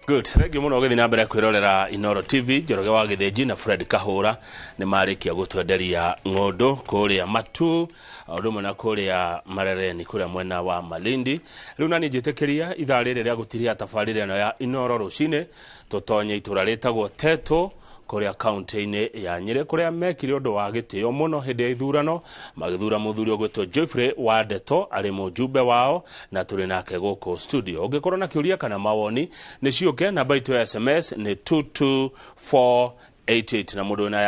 Good. Thank you mũno ũgĩthiĩ na mbere kwĩrorera Inoro TV. Njoroge wa Gĩthĩnji na Fred Kahũra nĩ marĩkia gũtwenderia ng'ũndũ kũrĩa Matu, o ũndũ ũmwe na kũrĩa Marereni kũrĩa mwena wa Malindi. Rĩu nani njĩtĩkĩria ithaa rĩrĩ rĩa gũtiria tabarĩra ĩno ya Inoro rũcinĩ tũtonye itũra rĩtagwo Teto kũrĩa kaunti-inĩ ya Nyĩrĩ, kũrĩa mekire ũndũ wa gĩtĩo mũno hĩndĩ ya ithurano, magĩthura mũthuri ũgwĩtwo Geoffrey wa Ndeto arĩ mũjumbe wao, na tũrĩ nake gũkũ studio. Ũngĩkorwo na kĩũria kana mawoni nĩ ciũke, namba itũ ya SMS nĩ 22488, na mũndũ wĩna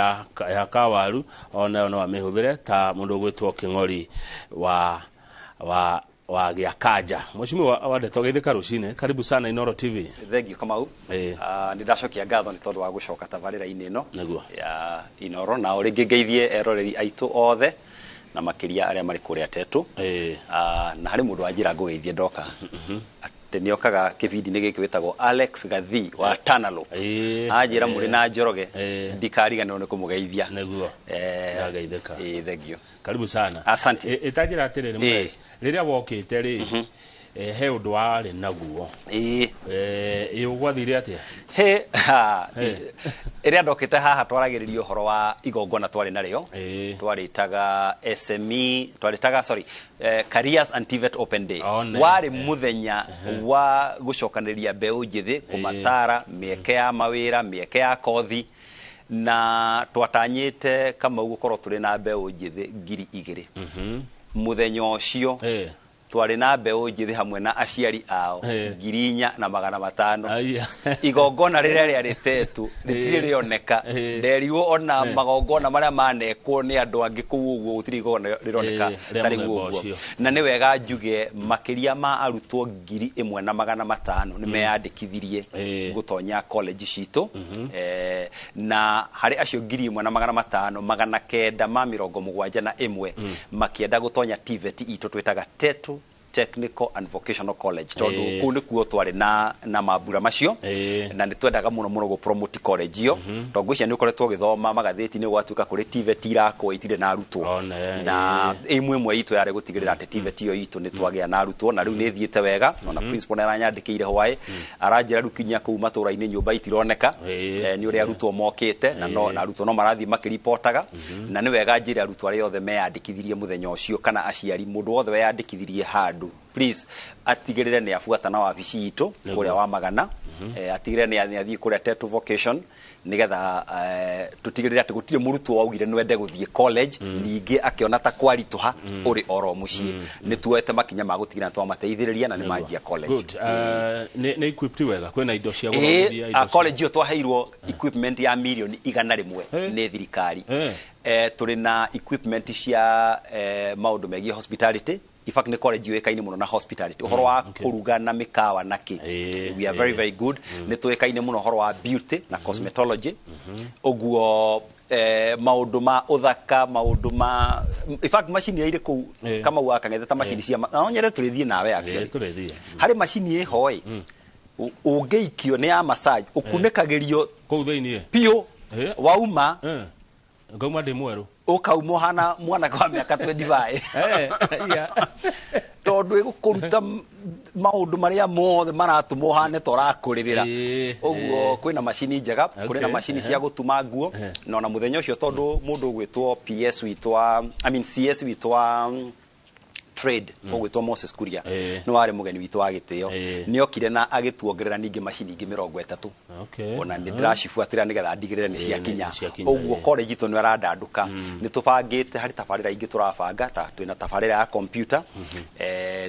ya kawaru onayo no amĩhũthĩre ta mũndũ ũgwĩtwo Kĩng'ori wa Gĩakanja. Mheshimiwa wa Ndeto, geithĩka rũcinĩ, karibu sana Inoro TV. Thank you, Kamau. Nĩ ndacokia ngatho nĩ tondũ wa gũcoka tabarĩra-inĩ ĩno ya Inoro, na o rĩngĩ ngeithie eroreri aitũ othe na makĩria arĩa marĩ kũrĩa Tetu. Na harĩ mũndũ wanjĩra ngũgeithie ndoka atĩ nĩokaga kĩbindi-inĩ gĩkĩ wĩtagwo Alex Gathii wa Tanalo. Anjĩra mũrĩ na Njoroge, ndikariganĩrwo nĩ kũmũgeithia. Ndageithĩka. Thank you. Karibu sana. Asante. Ĩtanjĩra atĩrĩrĩ, Mũreci, rĩrĩa wokĩte rĩ, he ũndũ warĩ naguo. Ĩ ũgwathire atĩa? He ha, ĩrĩa ndokĩte haha twaragĩrĩria ũhoro wa igongona twarĩ narĩo. Twarĩtaga SME, twarĩtaga, sorry, Careers and TVET Open Day. One. Warĩ mũthenya wa gũcokanĩrĩria mbeũ njĩthĩ, kũmatara mĩeke ya mawĩra, mĩeke ya kothi, na twatanyĩte Kamau gũkorwo tũrĩ na mbeũ njĩthĩ 2000. Mũthenya ũcio twarĩ na mbeũ njĩthĩ hamwe na aciari ao 4500. Igongona rĩrĩa rĩarĩ Tetu rĩtirĩ rĩoneka. Nderirwo ona magongona marĩa manekwo nĩ andũ angĩ kũu ũguo, gũtirĩ igongona rĩroneka Rĩa tarĩ mũthemba ũguo. Ũcio. Na nĩ wega njuge makĩria ma arutwo 1500 nĩ meyandĩkithirie gũtonya college citũ. Na harĩ acio 1500, 971 makĩenda gũtonya TVET itũ twĩtaga Tetu Technical and Vocational College, tondũ kũu nĩkuo twarĩ na mambura macio. Na nĩ twendaga mũno mũno gũ promote college ĩyo, tondũ ngwĩciria nĩ ũkoretwo ũgĩthoma magathĩti-inĩ gwatuĩka kũrĩ TVET irakwo itirĩ na arutwo. Na aim ĩmwe itũ yarĩ gũtigĩrĩra atĩ TVET ĩyo itũ nĩ twagĩa na arutwo, na rĩu nĩ ĩthiĩte wega. Ona principal nĩ aranyandĩkĩire hwaĩ, aranjĩra rĩu kinya kũu matũra-inĩ nyũmba itironeka, nĩ ũrĩa arutwo mokĩte na no na arutwo no marathiĩ makĩripotaga. Na nĩ wega njĩre arutwo arĩa othe meyandĩkithirie mũthenya ũcio kana aciari, mũndũ wothe weyandĩkithirie handũ, please atigĩrĩre nĩ abuata na wabici itũ kũrĩa wa Magana, atigĩrĩre nĩ athiĩ kũrĩa Tetu Vocation, nĩgetha tũtigĩrĩre atĩ gũtirĩ mũrutwo waugire nwende gũthiĩ college ningĩ akĩona ta kwaritũha ũrĩ oro mũciĩ. Nĩ tuoete makinya ma gũtigĩrĩra nĩ twamateithĩrĩria na nĩ manjia college. Good. Nĩ equipped wega, kwĩna indo cia gũthomithia, indo College ĩyo twaheirwo equipment ya mirioni 100 nĩ thirikari. Tũrĩ na equipment cia maũndũ megiĩ hospitality. In fact, nĩ college yũĩkaine mũno na hospitality, ũhoro wa kũruga na mĩkawa na kĩ. We are very very good. Nĩ tũĩkaine mũno ũhoro wa beauty na cosmetology, ũguo maũndũ ma ũthaka, maũndũ ma, in fact, macini iria irĩ kũu, Kamau wa Kang'ethe, ta macini cia na no nyende tũrĩthiĩ nawe actually. Tũrĩthiĩ. Harĩ macini ĩho ĩ ũngĩikio nĩ ya massage, ũkunĩkagĩrio kũu thĩiniĩ piũ, wauma Ngauma ndĩ mwerũ. Ũkauma ũhana mwanake wa mĩaka 25, tondũ ĩgũkũruta maũndũ marĩa mothe maratũma ũhane ta ũrakũrĩrĩra. Ũguo kwĩna macini njega, kũrĩ na macini cia gũtuma nguo. Na ona mũthenya ũcio, tondũ mũndũ ũgwĩtwo PS witũ wa, I mean, CS witũ wa trade ũgwĩtwo Moses Kuria nĩ warĩ mũgeni witũ wa gĩtĩo, nĩ okire na agĩtuongerera ningĩ macini ingĩ 30. Ona nĩ ndĩracibuatĩra nĩgetha ndigĩrĩre nĩ ciakinya. Nĩ ciakinya, Ũguo college itũ nĩ ĩrandandũka. Nĩ tũbangĩte harĩ tabarĩra ingĩ tũrabanga, ta twĩna tabarĩra ya computer.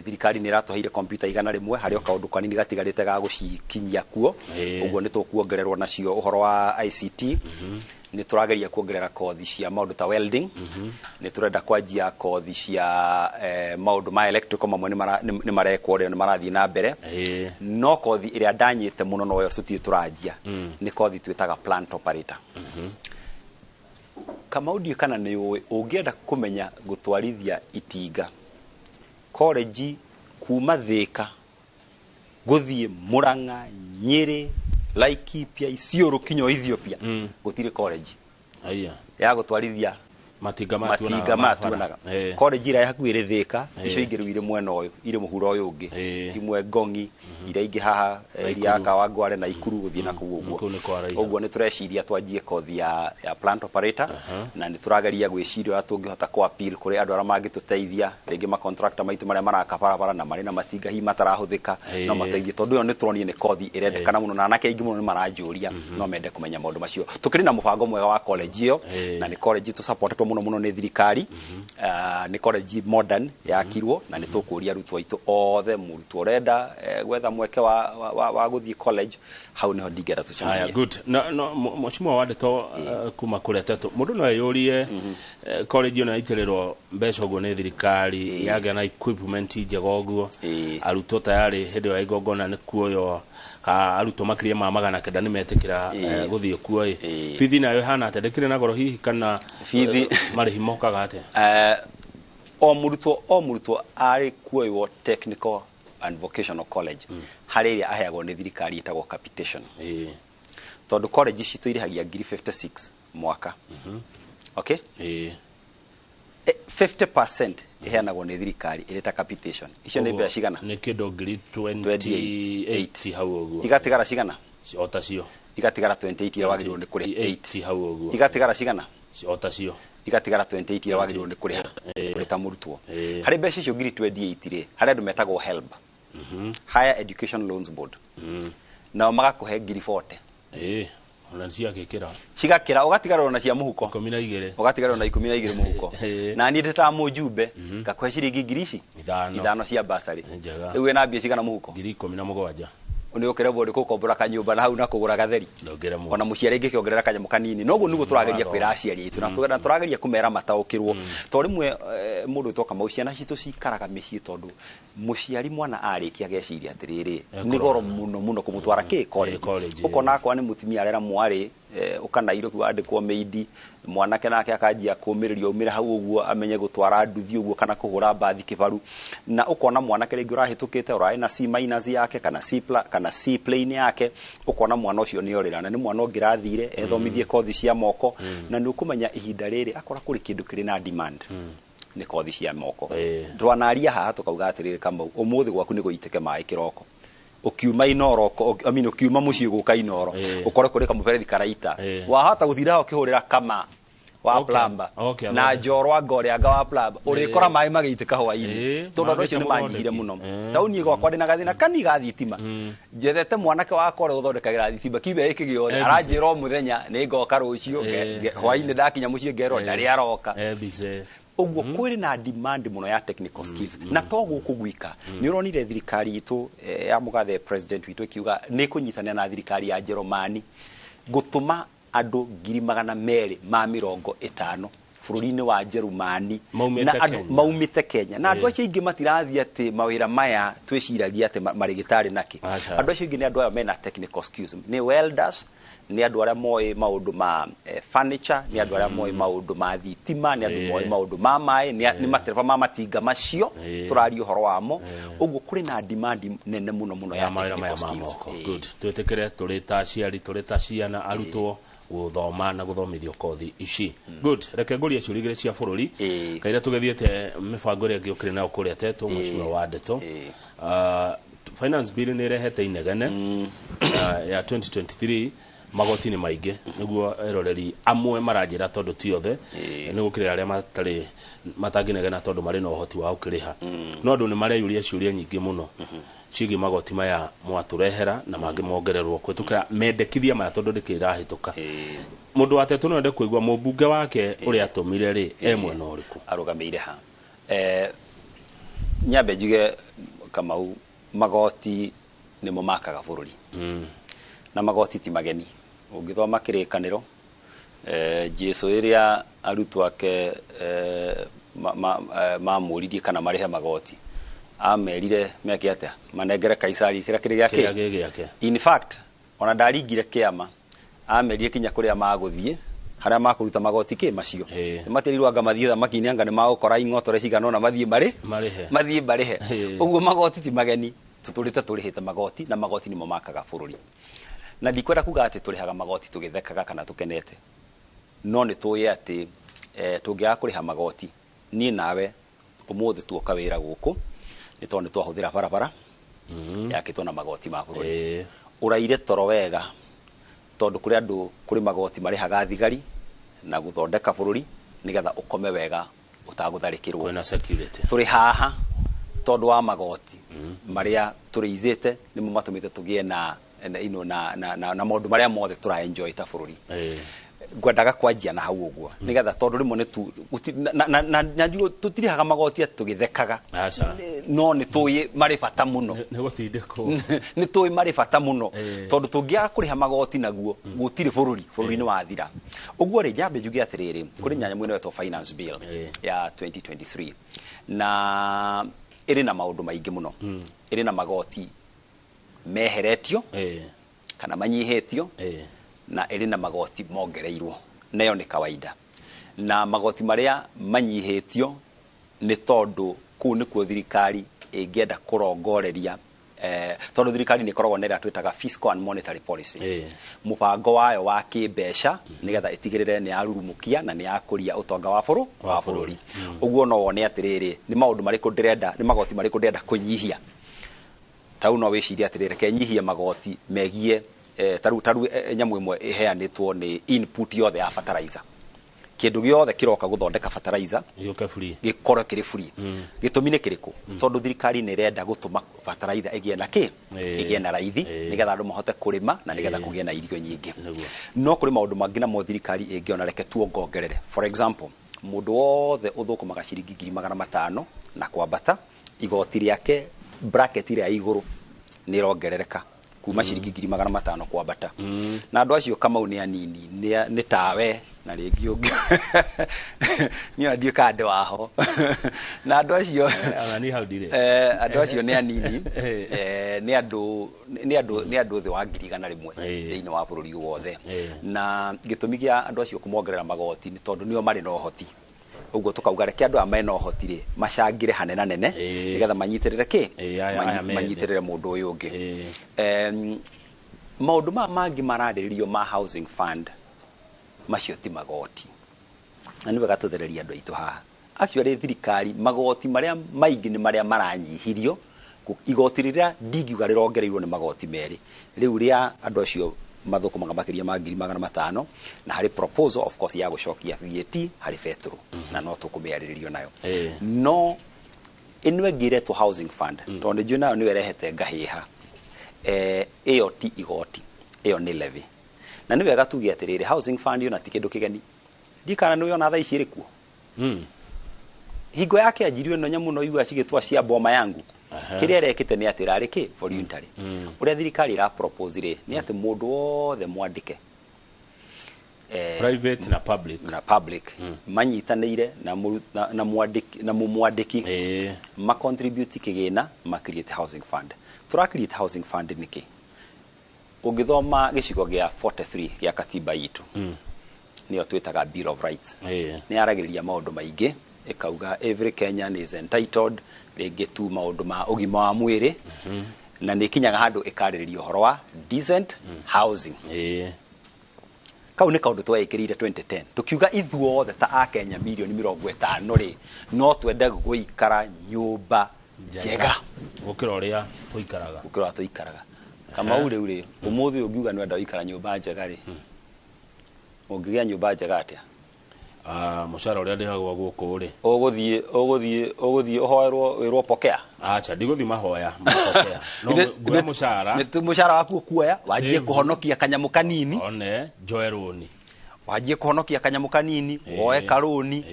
Thirikari nĩ ĩratũheire computer 100, harĩ o kaũndũ kanini gatigarĩte ga gũcikinyia kuo. Ũguo nĩ tũkuongererwo nacio. Ũhoro wa ICT, nĩ tũrageria kuongerera kothi cia maũndũ ta welding, nĩ tũrenda kwanjia kothi cia maũndũ ma electrical, mamwe nĩ marekwo rĩo, nĩ marathiĩ na mbere. No kothi ĩrĩa ndanyĩte mũno noyo tũtirĩ tũranjia nĩ kothi twĩtaga plant operator. Kamau, ndiũĩ kana nĩ ũĩ, ũngĩenda kũmenya gũtwarithia itinga college kuma Thĩka gũthiĩ Murang'a, Nyĩrĩ, Laikipia, Isiolo kinya Ethiopia, gũtirĩ college Aya. ya gũtwarithia Matinga matinga maya maya bara. Tuonaga college ira hakuhĩ ĩrĩ Thĩka, icio ingĩ rĩu irĩ mwena ũyũ, irĩ mũhuro ũyũ ũngĩ, imwe Ngongi, iria ingĩ haha area ya Kawangware na Ikuru gũthiĩ na kũu ũguo. Kũu nĩ kwaraiha. Ũguo nĩ tũreciria twanjie kothi ya plant operator, na nĩ tũrageria gwĩciria ũrĩa tũngĩhota kũ appeal kũrĩ andũ arĩa mangĩtũteithia, rĩngĩ ma contractor maitũ marĩa maraka barabara na marĩ na matinga hihi matarahũthĩka, no mateithie, tondũ ĩyo nĩ tũronire nĩ kothi ĩrendekana mũno, na anake aingĩ mũno nĩ maranjũria, no mende kũmenya maũndũ macio. Tũkĩrĩ na mũbango mwega wa college ĩyo, na nĩ college tũsupportetwo mũno mũno nĩ thirikari. Nĩ college modern yakirwo, na nĩ tũkũria arutwo aitũ othe, mũrutwo ũrenda gwetha mweke wa gũthiĩ college, hau nĩho ndingĩenda Haya, tũcemanie. Good. No mheshimiwa wa ndeto, kuma kũrĩa Tetu, mũndũ no eyũrie, college ĩno yaitĩrĩrwo mbeca ũguo nĩ thirikari, yagĩa na equipment njega ũguo, arutwo tayarĩ hĩndĩ ĩyo ya igongona nĩ kuoywo ka arutwo makĩria ma 900 nĩ metĩkĩra gũthiĩ kuo ĩ, bithi nayo ĩhana atĩa? Ndĩkĩrĩ na goro hihi kana marĩhi mokaga atĩa? O mũrutwo arĩ kuoywo technical and vocational college, harĩ ĩrĩa aheagwo nĩ thirikari ĩtagwo capitation, tondũ college citũ irĩhagia ngiri 56 mwaka, okay? 50% ĩheanagwo nĩ thirikari ĩrĩ ta capitation. Icio nĩ mbeca cigana? Nĩ kĩndũ ngiri 28 hau ũguo. Igatigara cigana? O tacio. Igatigara 28 iria wagĩrĩirwo nĩ kũrĩha. 8 hau ũguo. Igatigara cigana? O tacio. Igatigara 28 iria wagĩrĩirwo nĩ kũrĩha ũrĩ ta mũrutwo. Harĩ mbeca icio ngiri 28 rĩ, harĩ andũ metagwo HELB, Higher Education Loans Board, nao magakũhe ngiri 40. Ona ciagĩkĩra. Cigakĩra, ũgatigarwo na cia mũhuko. 12. Ũgatigarwo na 12 mũhuko. Na niĩ ndĩ ta mũjumbe ngakũhe ciringi ngiri ici 5. 5 cia basarĩ. Njega. Rĩu wĩna mbia cigana mũhuko? Ngiri 17. Nĩ ũkĩremwo nĩ gũkombora kanyũmba na hau na kũgũra gatheri. Ndũngĩremwo. Ona mũciari angĩkĩongerera kanyamũ kanini noguo nĩguo tũrageria kwĩra aciari aitũ, na tũrageria kũmera mataũkĩrwo, tondũ rĩmwe mũndũ wĩtwo Kamau, ciana citũ cikaraga mĩciĩ tondũ mũciari mwana arĩkia ageciria atĩrĩrĩ, nĩ goro mũno mũno kũmũtwara kĩ college. College. Ũkona akwa nĩ mũtumia arera mwarĩ, ũka Nairobi wandĩkwo maid, mwanake nake akanjia kũmĩrĩrio aumĩre hau ũguo amenye gũtwara nduthi ũguo kana kũhũra mbathi kĩbaru, na ũkona mwanake rĩngĩ ũrahĩtũkĩte ũrarĩ na C minus yake kana C plus, kana C plain yake, ũkona mwana ũcio nĩ orĩra, na nĩ mwana ũngĩrathire ethomithie kothi cia moko, na nĩ ũkũmenya ihinda rĩrĩ akora kũrĩ kĩndũ kĩrĩ na demand nĩ kothi cia moko. Twanaria haha tũkauga atĩrĩrĩ, Kamau, ũmũthĩ gwaku nĩ gũitĩke maĩ kĩroko ũkiuma Inoro, I mean, ũkiuma mũciĩ gũka Inoro, ũkore kũrĩ kamũberethi karaita, wahota gũtinda ho ũkĩhũrĩra kama wa plumber na njorwa ngorĩanga wa plumber, ũrĩkora maĩ magĩitĩka hwainĩ, tondũ andũ acio nĩ manyihire mangĩte mũno. mũthondeki. Taũni gwakwa ndĩna gathĩna kani ga thitima, njethete mwanake wakwa ũrĩa ũthondekagĩra thitima kiumia gĩkĩ gĩothe, aranjĩra o mũthenya nĩ ngoka rũciũ, hwainĩ ndakinya mũciĩ ngerwo ndarĩ aroka. Bice. Ũguo kwĩrĩ na demand mũno ya technical skills, na to gũkũ gwika. Nĩ ũronire thirikari itũ ya mũgathe president witũ ĩkiuga nĩ kũnyitanĩra na thirikari ya Jerumani gũtũma andũ 250,000 bũrũri-inĩ wa Jerumani. Maumĩte Na andũ Kenya. Maumĩte Kenya, na andũ acio aingĩ matirathiĩ atĩ mawĩra maya twĩciragia atĩ marĩgĩtarĩ nakĩ. Aca. Andũ acio aingĩ nĩ andũ aya mena technical skills, nĩ welders, nĩ andũ arĩa moĩ maũndũ ma furniture, nĩ andũ arĩa moĩ maũndũ ma thitima, nĩ andũ moĩ maũndũ ma maĩ, nĩ matereba ma matinga macio tũraria ũhoro wamo. Ũguo kũrĩ na demand nene mũno mũno ya ya mawĩra maya technical ma skills. moko. Good. Twĩtĩkĩre tũrĩ ta aciari, tũrĩ ta ciana, arutwo gũthoma na gũthomithio kothi ici. Good. Reke ngũrie ciũria igĩrĩ cia bũrũri kaira tũgĩthiĩte mĩbango ĩrĩa ĩngĩ ũkĩrĩ nayo kũrĩa Tetu, mheshimiwa wa ndeto. Finance bill nĩ ĩrehete inegene, ya 2023, magoti nĩ maingĩ, nĩguo eroreri amwe maranjĩra, tondũ ti othe, nĩ gũkĩrĩ arĩa matarĩ matangĩnegena tondũ marĩ na ũhoti wa gũkĩrĩha, no andũ nĩ mareyũria ciũria nyingĩ mũno ciĩgiĩ magoti maya mwatũrehera na mangĩ mongererwo kũhĩtũkĩra mendekithia maya, tondũ ndĩkĩrĩ ĩrahĩtũka. Mũndũ wa Tetu no ende kũigua mũmbunge wake ũrĩa atũmire rĩ e mwena ũrĩkũ. Arũgamĩire ha? Nyambe njuge, Kamau, magoti nĩmo makaga bũrũri, na magoti ti mageni. Ũngĩthoma kĩrĩkanĩro, Jesu ĩrĩa arutwo ake mamũririe kana marĩhe magoti, amerire meke atĩa? Manengere Kaisari kĩrĩa kĩrĩ kĩrĩa gĩake. Gĩ gĩake. In fact, ona ndaringire kĩama, amerire kinya kũrĩa magũthiĩ, harĩa makũruta magoti kĩ macio, nĩmatĩrirwo anga mathiĩ thamaki-inĩ, anga nĩ magũkora ing'otore cigana ũna, mathiĩ marĩ marĩhe. Mathiĩ marĩhe. Ũguo magoti ti mageni, tũtũrĩte tũrĩhĩte magoti, na magoti nĩmo makaga bũrũri. Na ndikwenda kuga atĩ tũrĩhaga magoti tũgĩthekaga kana tũkenete, no nĩ tũĩ atĩ Tũngĩaga kũrĩha magoti, niĩ nawe ũmũthĩ tuoka wĩra gũkũ nĩ tondũ nĩ twahũthĩra barabara yakĩtwo na magoti ma bũrũri. Ũraire toro wega tondũ kũrĩ andũ, kũrĩ magoti marĩhaga thigari na gũthondeka bũrũri nĩgetha ũkome wega ũtagũtharĩkĩrwo. Kwĩna security. Tũrĩ haha tondũ wa magoti marĩa tũrĩizĩte, nĩmo matũmĩte tũgĩe na, you know, na maũndũ marĩa mothe tũra enjoy ta bũrũri. Ngwendaga kwanjia na hau ũguo nĩgetha tondũ rĩmwe nĩ tu na njugo tũtirĩhaga magoti atĩ tũgĩthekaga. Aca. No nĩ tũĩ marĩ bata mũno. Nĩ gũtindĩkwo. Nĩ tũĩ marĩ bata mũno, tondũ tũngĩaga kũrĩha magoti naguo gũtirĩ bũrũri, bũrũri nĩ wathira. Ũguo rĩ, nyambe njuge atĩrĩrĩ, kũrĩ nyamũ ĩno ĩtwo finance bill ya 2023, na ĩrĩ na maũndũ maingĩ mũno. Ĩrĩ na magoti meheretio kana manyihĩtio, na ĩrĩ na magoti mongereirwo, nayo nĩ kawaida. Na magoti marĩa manyihĩtio nĩ tondũ kũu nĩkuo thirikari ĩngĩenda kũrongoreria, tondũ thirikari nĩ ĩkoragwo na ĩrĩa twĩtaga fiscal and monetary policy, mũbango wayo wa kĩmbeca, nĩgetha ĩtigĩrĩre nĩ yarurumũkia na nĩ yakũria ũtonga wa Wa wa bũrũri. bũrũri. Ũguo no wone atĩrĩrĩ, nĩ maũndũ marĩkũ ndĩrenda, nĩ magoti marĩkũ ndĩrenda kũnyihia. Tau no wĩcirie atĩrĩrĩ, reke nyihie magoti megie taru nyamũ ĩmwe ĩheanĩtwo nĩ input yothe ya fertilizer, kĩndũ gĩothe kĩroka gũthondeka fertilizer Gĩũke free. Gĩkorwo kĩrĩ free. Gĩtũmi nĩ kĩrĩkũ? Tondũ thirikari nĩ ĩrenda gũtũma fertilizer ĩgĩe na kĩ ĩgĩe na raithi, nĩgetha andũ mahote kũrĩma na nĩgetha kũgĩe na irio nyingĩ. No kũrĩ maũndũ mangĩ namo thirikari ĩngĩona reke tuongongerere. For example, mũndũ wothe ũthũkũmaga ciringi 500,000 na kwambata, igoti rĩake bracket ĩrĩa ya igũrũ nĩ ĩrongerereka kuma ciringi 500,000 kwambata. Na andũ acio, Kamau, nĩ anini, nĩ tawe na rĩngĩ ũngĩ, niĩ ona ndiũĩ kana ndĩ waho na andũ acio. Ona niĩ hau ndirĩ. Andũ acio nĩ anini. Nĩ andũ thĩ wa 100,000 thĩinĩ wa bũrũri wothe. Na gĩtũmi gĩa andũ acio kũmongerera magoti nĩ tondũ nĩo marĩ na ũhoti. Ũguo tũkauga reke andũ aya mena ũhoti rĩ macangĩre hanene nene, nĩgetha manyitĩrĩre kĩ Aya me thĩ. Manyitĩrĩre mũndũ ũyũ ũngĩ. Maũndũ maya mangĩ mararĩrĩrio ma housing fund, macio ti magoti, na nĩ wega tũthererie andũ aitũ haha. Actually thirikari magoti marĩa maingĩ nĩ marĩa maranyihirio. Igoti rĩrĩa ndingiuga rĩrongereirwo nĩ magoti merĩ rĩu rĩa andũ acio mathũkũmaga makĩria ma 500,000, na harĩ proposal of course ya gũcokia VAT harĩ betũrũ, na no tũkũmĩarĩrĩrio nayo. No ĩno ĩngĩ ĩretwo housing fund, tondũ nĩ njũĩ nayo nĩyo ĩrehete ngahĩha, ĩyo ti igoti, ĩyo nĩ levy. Na nĩ wega tuge atĩrĩrĩ, housing fund ĩyo na ti kĩndũ kĩgeni. Ndikana nĩ ũyona thaa ici ĩrĩ kuo. Hingo yake anjirio ĩno nyamũ no igua cigĩtwa cia boma yangu. Kĩrĩa ĩrekĩte nĩ atĩ ĩrarĩ kĩ voluntary. Ũrĩa thirikari ĩra propose rĩ nĩ atĩ mũndũ wothe mwandĩke, Private na public. Na public manyitanĩire na na mwandĩki na mũmwandĩki, ma contribute kĩgĩna, ma create housing fund. Tũra create housing fund nĩkĩ? Ũngĩthoma gĩcigo gĩa 43 gĩa katiba itũ, nĩyo twĩtaga Bill of Rights, nĩ yaragĩrĩria maũndũ maingĩ, ĩkauga every Kenyan is entitled rĩngĩ tu maũndũ ma ũgima wa mwĩrĩ, na nĩ ĩkinyaga handũ ĩkarĩrĩria ũhoro wa decent housing. Kau nĩ kaũndũ tweĩkĩrĩire 2010, tukiuga ithuothe ta akenya mirioni 50 rĩ, no twende gũikara nyũmba njega gũkĩra ũrĩa tũikaraga. Gũkĩra ũrĩa tũikaraga. Kamau, rĩu rĩ, ũmũthĩ ũngiuga nĩ wenda gũikara nyũmba njega rĩ, ũngĩgĩa nyũmba njega atĩa? Ah, mũcara ũrĩa ndĩhagwo gũkũ rĩ, Ũgũthiĩ ũhoerwo wĩrwo pokea? Acha, ndigũthiĩ mahoya mapokea, no nguoya mũcara. Mũcara waku ũkuoya wanjie Save. kũhonokia kanyamũ kanini. One njoe rũni. Wanjie kũhonokia kanyamũ kanini, woe karũni,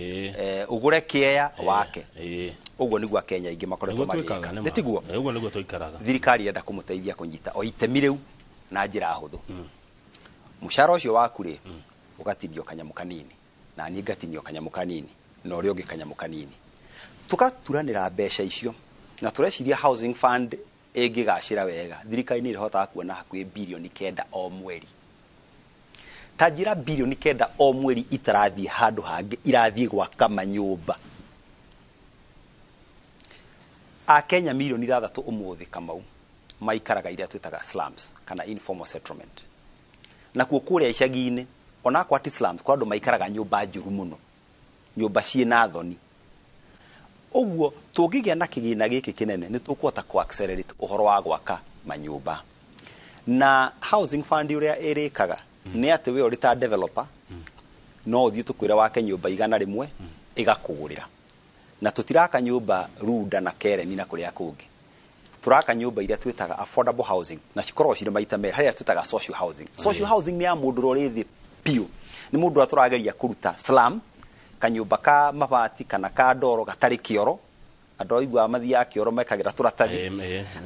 ũgũre kĩeya wake. Ũguo nĩguo akenya aingĩ makoretwo Nĩguo twĩkaga, magĩka. nĩ ma. Nĩ tiguo? Ũguo nĩguo tũikaraga. Thirikari ĩrenda kũmũteithia kũnyita o itemi rĩu na njĩra hũthũ. Mũcara ũcio waku rĩ, ũgatinio kanyamũ kanini, na niĩ ngatinio kanyamũ kanini, na ũrĩa ũngĩ kanyamũ kanini, tũgaturanĩra mbeca icio, na tũreciria housing fund ĩngĩgacĩra wega, thirikari nĩ ĩrĩhotaga kuona hakuhĩ 9 birioni o mweri. Ta njĩra, 9 birioni o mweri itarathiĩ handũ hangĩ, irathiĩ gwaka manyũmba. Akenya 6 mirioni ũmũthĩ, Kamau, maikaraga iria twĩtaga slums kana informal settlement. Nakuo kũrĩa icagi-inĩ, onakwa ti slums, kwa andũ maikaraga nyũmba njũru mũno. Nyũmba ciĩna thoni. Ũguo tũngĩgĩa na kĩgĩna gĩkĩ kĩnene, nĩ tũkũhota kũ accelerate ũhoro wa gwaka manyũmba. Na housing fund ũrĩa ĩrĩkaga nĩ atĩ we ũrĩ ta developer no ũthiĩ tũkwĩre wake nyũmba 100, ĩgakũgũrĩra. Na tũtiraka nyũmba Runda na Kereni na kũrĩa kũngĩ, tũraka nyũmba iria twĩtaga affordable housing, na cikoragwo cirĩ maita merĩ. Harĩa twĩtaga social housing, social housing nĩ ya mũndũ ũrĩa ũrĩ thĩ biũ, nĩ mũndũ ũrĩa tũrageria kũruta slum, kanyũmba ka mabati kana ka ndoro gatarĩ kĩoro. Andũ aiguaga mathiaga kĩoro mekagĩra tũratathi.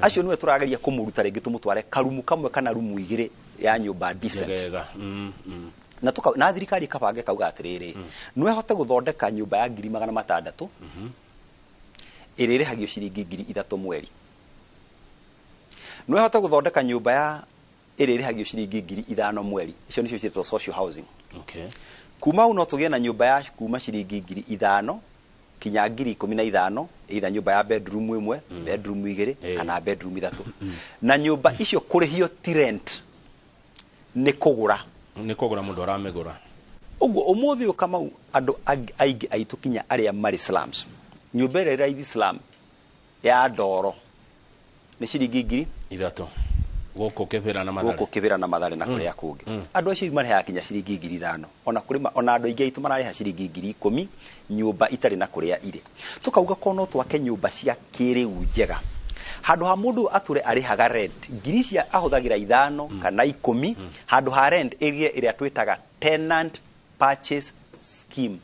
Acio nĩwe tũrageria kũmũruta rĩngĩ, tũmũtware karumu kamwe kana rumu 2 ya nyũmba decent. Njegega. Na tuka, na thirikari ĩkabanga ĩkauga atĩrĩrĩ, no ĩhote gũthondeka nyũmba ya 600,000 ĩrĩa ĩrĩhagio ciringi 3,000 mweri, no ĩhote gũthondeka nyũmba ya ĩrĩa ĩrĩhagio ciringi 5,000 mweri. Icio nĩcio ciĩtwo social housing. Kuma hau no tũgĩe na nyũmba ya kuma ciringi 5,000 kinya 15,000, either nyũmba ya bedroom 1, bedroom 2, kana bedroom 3. Na nyũmba icio kũrĩhio ti rent, nĩ kũgũra. Nĩ kũgũra mũndũ aramĩgũra. Ũguo ũmũthĩ ũyũ, Kamau, andũ aingĩ aitũ kinya arĩa marĩ slums, nyũmba ĩrĩa ĩrĩ raithi slum ya ndoro nĩ ciringi ngiri 3 gũkũ Kĩbĩra na Mathare. Gũkũ Kĩbĩra na Mathare na kũrĩa kũngĩ, andũ acio marĩhaga kinya ciringi 5,000. Ona kũrĩ ona andũ aingĩ aitũ mararĩha ciringi 10,000 nyũmba itarĩ na kũrĩa irĩ. Tũkauga ko no twake nyũmba cia kĩrĩu njega, handũ ha mũndũ atũre arĩhaga rent ngiri cia ahũthagĩra 5 kana 10 handũ ha rent, ĩrĩa ĩrĩa twĩtaga tenant purchase scheme.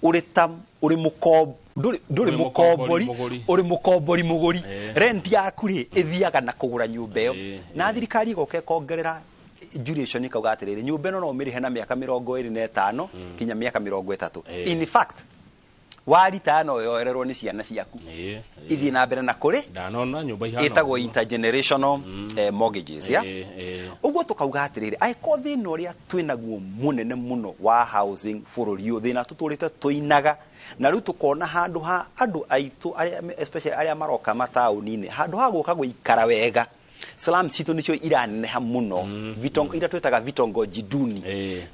Ũrĩ ta ũrĩ mũkombo, ndũrĩ Ũrĩ mũkombori, mũgũri. Ũrĩ mũkombori mũgũri. Rent yaku rĩ, ĩthiaga na kũgũra nyũmba ĩyo. Na thirikari ĩgoka ĩkongerera duration, ĩkauga atĩrĩrĩ, nyũmba ĩno no ũmĩrĩhe na mĩaka 25 kinya mĩaka 30. In fact, waritaya no yoererwo nĩ ciana ciaku, ithiĩ na mbere na kũrĩ. Ndanona nyũmba ihana Ĩtagwo ũguo. intergenerational mortgages ya. Ũguo tũkauga atĩrĩrĩ, angĩkorwo thĩna ũrĩa twĩnaguo mũnene mũno wa housing bũrũri ũyũ, thĩna tũtũrĩte tũinaga na rĩu tũkona handũ ha andũ aitũ arĩa, especially arĩa maroka mataũni-inĩ, handũ ha gũka gũikara wega, slums citũ nĩcio iraneneha mũno. Iria twĩtaga vitongoji duni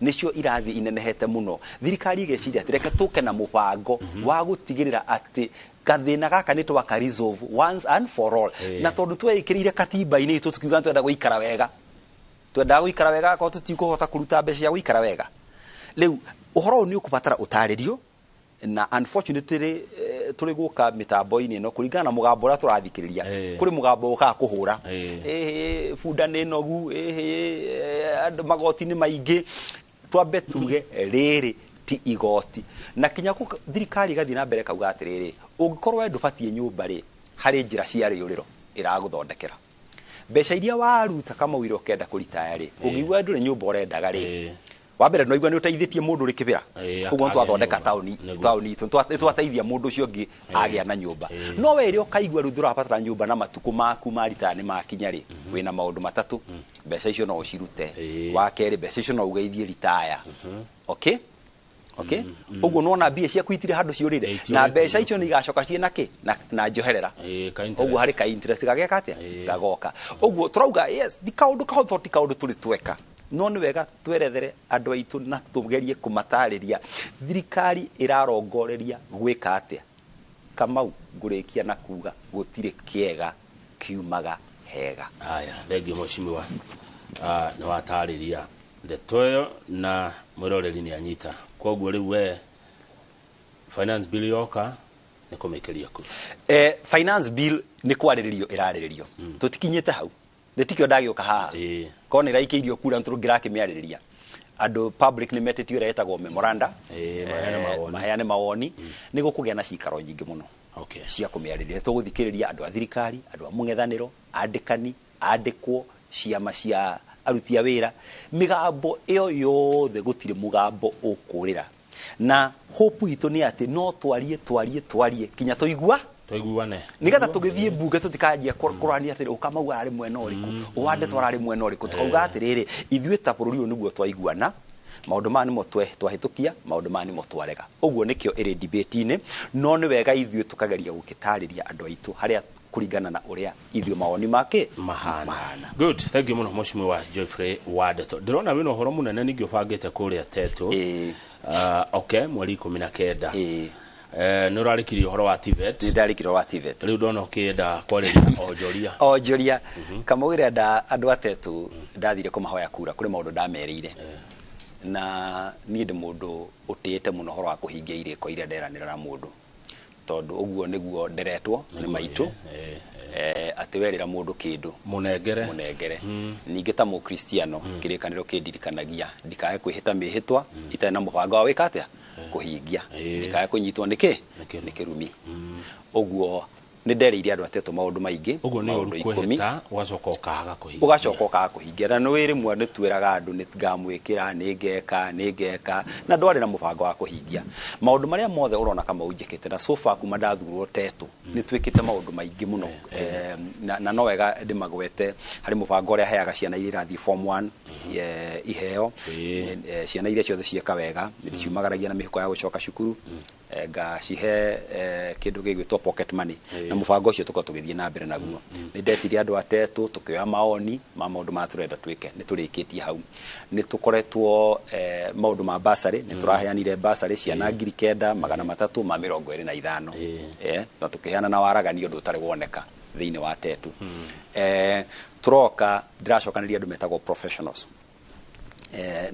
nĩcio irathiĩ inenehete mũno. Thirikari ĩgeciria atĩ reke tũke na mũbango wa gũtigĩrĩra atĩ gathĩna gaka nĩ twaka resolve once and for all. Na tondũ tweĩkĩrĩire katiba-inĩ itũ, tukiuga nĩ twenda gũikara wega, twendaga gũikara wega, akorwo tũtikũhota kũruta mbeca cia gũikara wega. Rĩu ũhoro ũyũ nĩ ũkũbatara ũtarĩrio, na unfortunately tũrĩ gũka mĩtambo-inĩ ĩno, kũringana na mũgambo ũrĩa tũrathikĩrĩria, kũrĩ mũgambo ũkaga kũhũra, ĩhĩ bunda nĩ nogu, ĩhĩ andũ magoti nĩ maingĩ. Twambe tuge rĩrĩ ti igoti, na kinya thirikari ĩgathiĩ na mbere kauga atĩrĩrĩ, ũngĩkorwo we ndũbatiĩ nyũmba rĩ, harĩ njĩra cia rĩũrĩro ĩragũthondekera. Mbeca iria waruta kamũira ũkenda kũritaya rĩ, ũngĩigua ndũrĩ nyũmba ũrendaga rĩ, wa mbere no igua nĩ ũteithĩtie mũndũ ũrĩ Kĩbĩra. Ũguo nĩ akagĩa twathondeka nyũmba. Taũni taũni itũ nĩ twateithia mũndũ ũcio ũngĩ agĩa na nyũmba. No we rĩrĩa ũkaigua rĩu ndũrabatara nyũmba na matukũ maku ma ritaya nĩ makinya rĩ, wĩna maũndũ matatũ. Mbeca icio no ũcirute. Wa kerĩ, mbeca icio no ugeithie ritaya. Okay, ũguo nona mbia ciaku itirĩ handũ ciũrĩre. Na Itiũrĩte. Mbeca icio nĩ igacoka ciĩ na kĩ na njoherera. Ka interest. Ũguo harĩ ka interest gageka atĩa, gagoka. Ũguo tũrauga yes, ti kaũndũ kahũthũ, ti kaũndũ tũrĩ tweka, no nĩ wega twerethere andũ aitũ na tũgerie kũmatarĩria thirikari ĩrarongoreria gwĩka atĩa. Kamau, ngũrĩkia na kuga gũtirĩ kĩega kiumaga hega. Haya, thengiũ mheshimiwa. Nĩ watarĩria ndeto ĩyo na mwĩroreri nĩ anyita. Koguo rĩu we finance bill yoka nĩ kũmĩkĩria kura. Finance bill nĩ kwarĩrĩrio ĩrarĩrĩrio, tũtikinyĩte hau, nĩtikĩo ndagĩũka haha. Korwo nĩ ĩraikĩirio kura nĩtũngĩrakĩmĩarĩrĩria. Andũ public nĩ metĩtio ĩrĩa ĩtagwo memoranda. Maheane mawoni. Maheane mawoni. Nĩ gũkũgĩa na cikaro nyingĩ mũno cia kũmĩarĩrĩria. Tũgũthikĩrĩria andũ a thirikari, andũ a mũng'ethanĩro, andĩkani, andĩkwo, ciama cia aruti a wĩra, mĩgambo ĩyo yothe, gũtirĩ mũgambo ũkũrĩra. Na hope itũ nĩ atĩ no twarie, twarie, twarie kinya tũigua tũiguane, nigetha tũgĩthiĩ mbunge tũtikanjia kũrania atĩrĩ, ũkamau ararĩ mwena ũrĩkũ, ũwandetwo ararĩ mwena ũrĩkũ. Tũkauga atĩrĩrĩ, ithuĩ ta bũrũri ũyũ nĩguo twaiguana, maũndũ maya nĩmo twahĩtũkia, maũndũ maya nĩmo twarega. Ũguo nĩkĩo ĩrĩ debate-inĩ, no nĩ wega ithuĩ tũkageria gũkĩtarĩria andũ aitũ harĩa Kũringana na ũrĩa ithuĩ mawoni make mahana. Mahana. Good, thank you mũno, Mheshimiwa Geoffrey Wandeto. Ndĩrona wĩna ũhoro mũnene ningĩ ũbangĩte kũrĩa Tetu. Okay, mweri 19. Nĩ ũrarĩkirie ũhoro wa TVET. Nĩ ndarĩkire wa TVET. Rĩu ndona ũkĩenda kwarĩria onjoria. Onjoria, kamũira nda andũ atetu ndathire kũmahoya kura, kũrĩ maũndũ ndamerĩire, na niĩ ndĩ mũndũ ũtĩĩte mũno ũhoro wa kũhingia irĩko iria nderanĩra na mũndũ, tondũ ũguo nĩguo nderetwo nĩ maitũ, atĩ werĩra mũndũ kĩndũ, mũnengere. Mũnengere. Ningĩ ta mũkristiano, kĩrĩkanĩro kĩndirikanagia ndikae kwĩhĩta mĩhĩtwa itarĩ na mũbango wa gwĩka atĩa, kũhingia, ndikae kũnyitwo nĩ kĩ? Nĩ kĩrumi. Nĩ kĩrumi. Ũguo nĩ nderĩire andũ atetũ maũndũ maingĩ. Ũguo nĩ ũru Maũndũ 10. Kwĩhĩta ũgacoka ũkaga kũhingia. Ũgacoka ũkaga kũhingia, na nĩ rĩmwe nĩ twĩraga andũ nĩ ngamwĩkĩra, nĩ ngeka, nĩ ngeka, na ndwarĩ na mũbango wa kũhingia maũndũ marĩa mothe ũrona kama njĩkĩte. Na so far kuma ndathurwo Tetũ, nĩ twĩkĩte maũndũ maingĩ mũno. Na no wega ndĩmagwete. Harĩ mũbango ũrĩa heaga ciana iria irathiĩ form 1 iheo. Ciana iria ciothe cieka wega nĩ ndĩciumagaragia na mĩhuko ya gũcoka cukuru, ngacihe kĩndũ gĩgwĩtwo pocket money, na mũbango ũcio tũkorwo tũgĩthiĩ na mbere naguo. Nĩ ndetire andũ atetũ, tũkĩoya maoni ma maũndũ marĩa tũrenda twĩke. Nĩ tũrĩkĩtie hau. Nĩ tũkoretwo maũndũ ma basarĩ, nĩ tũraheanire basarĩ ciana 9325, na tũkĩheana na waragani, ũndũ ũtarĩ woneka thĩinĩ wa Tetu. Tũroka ndĩracokanĩria andũ metagwo professionals,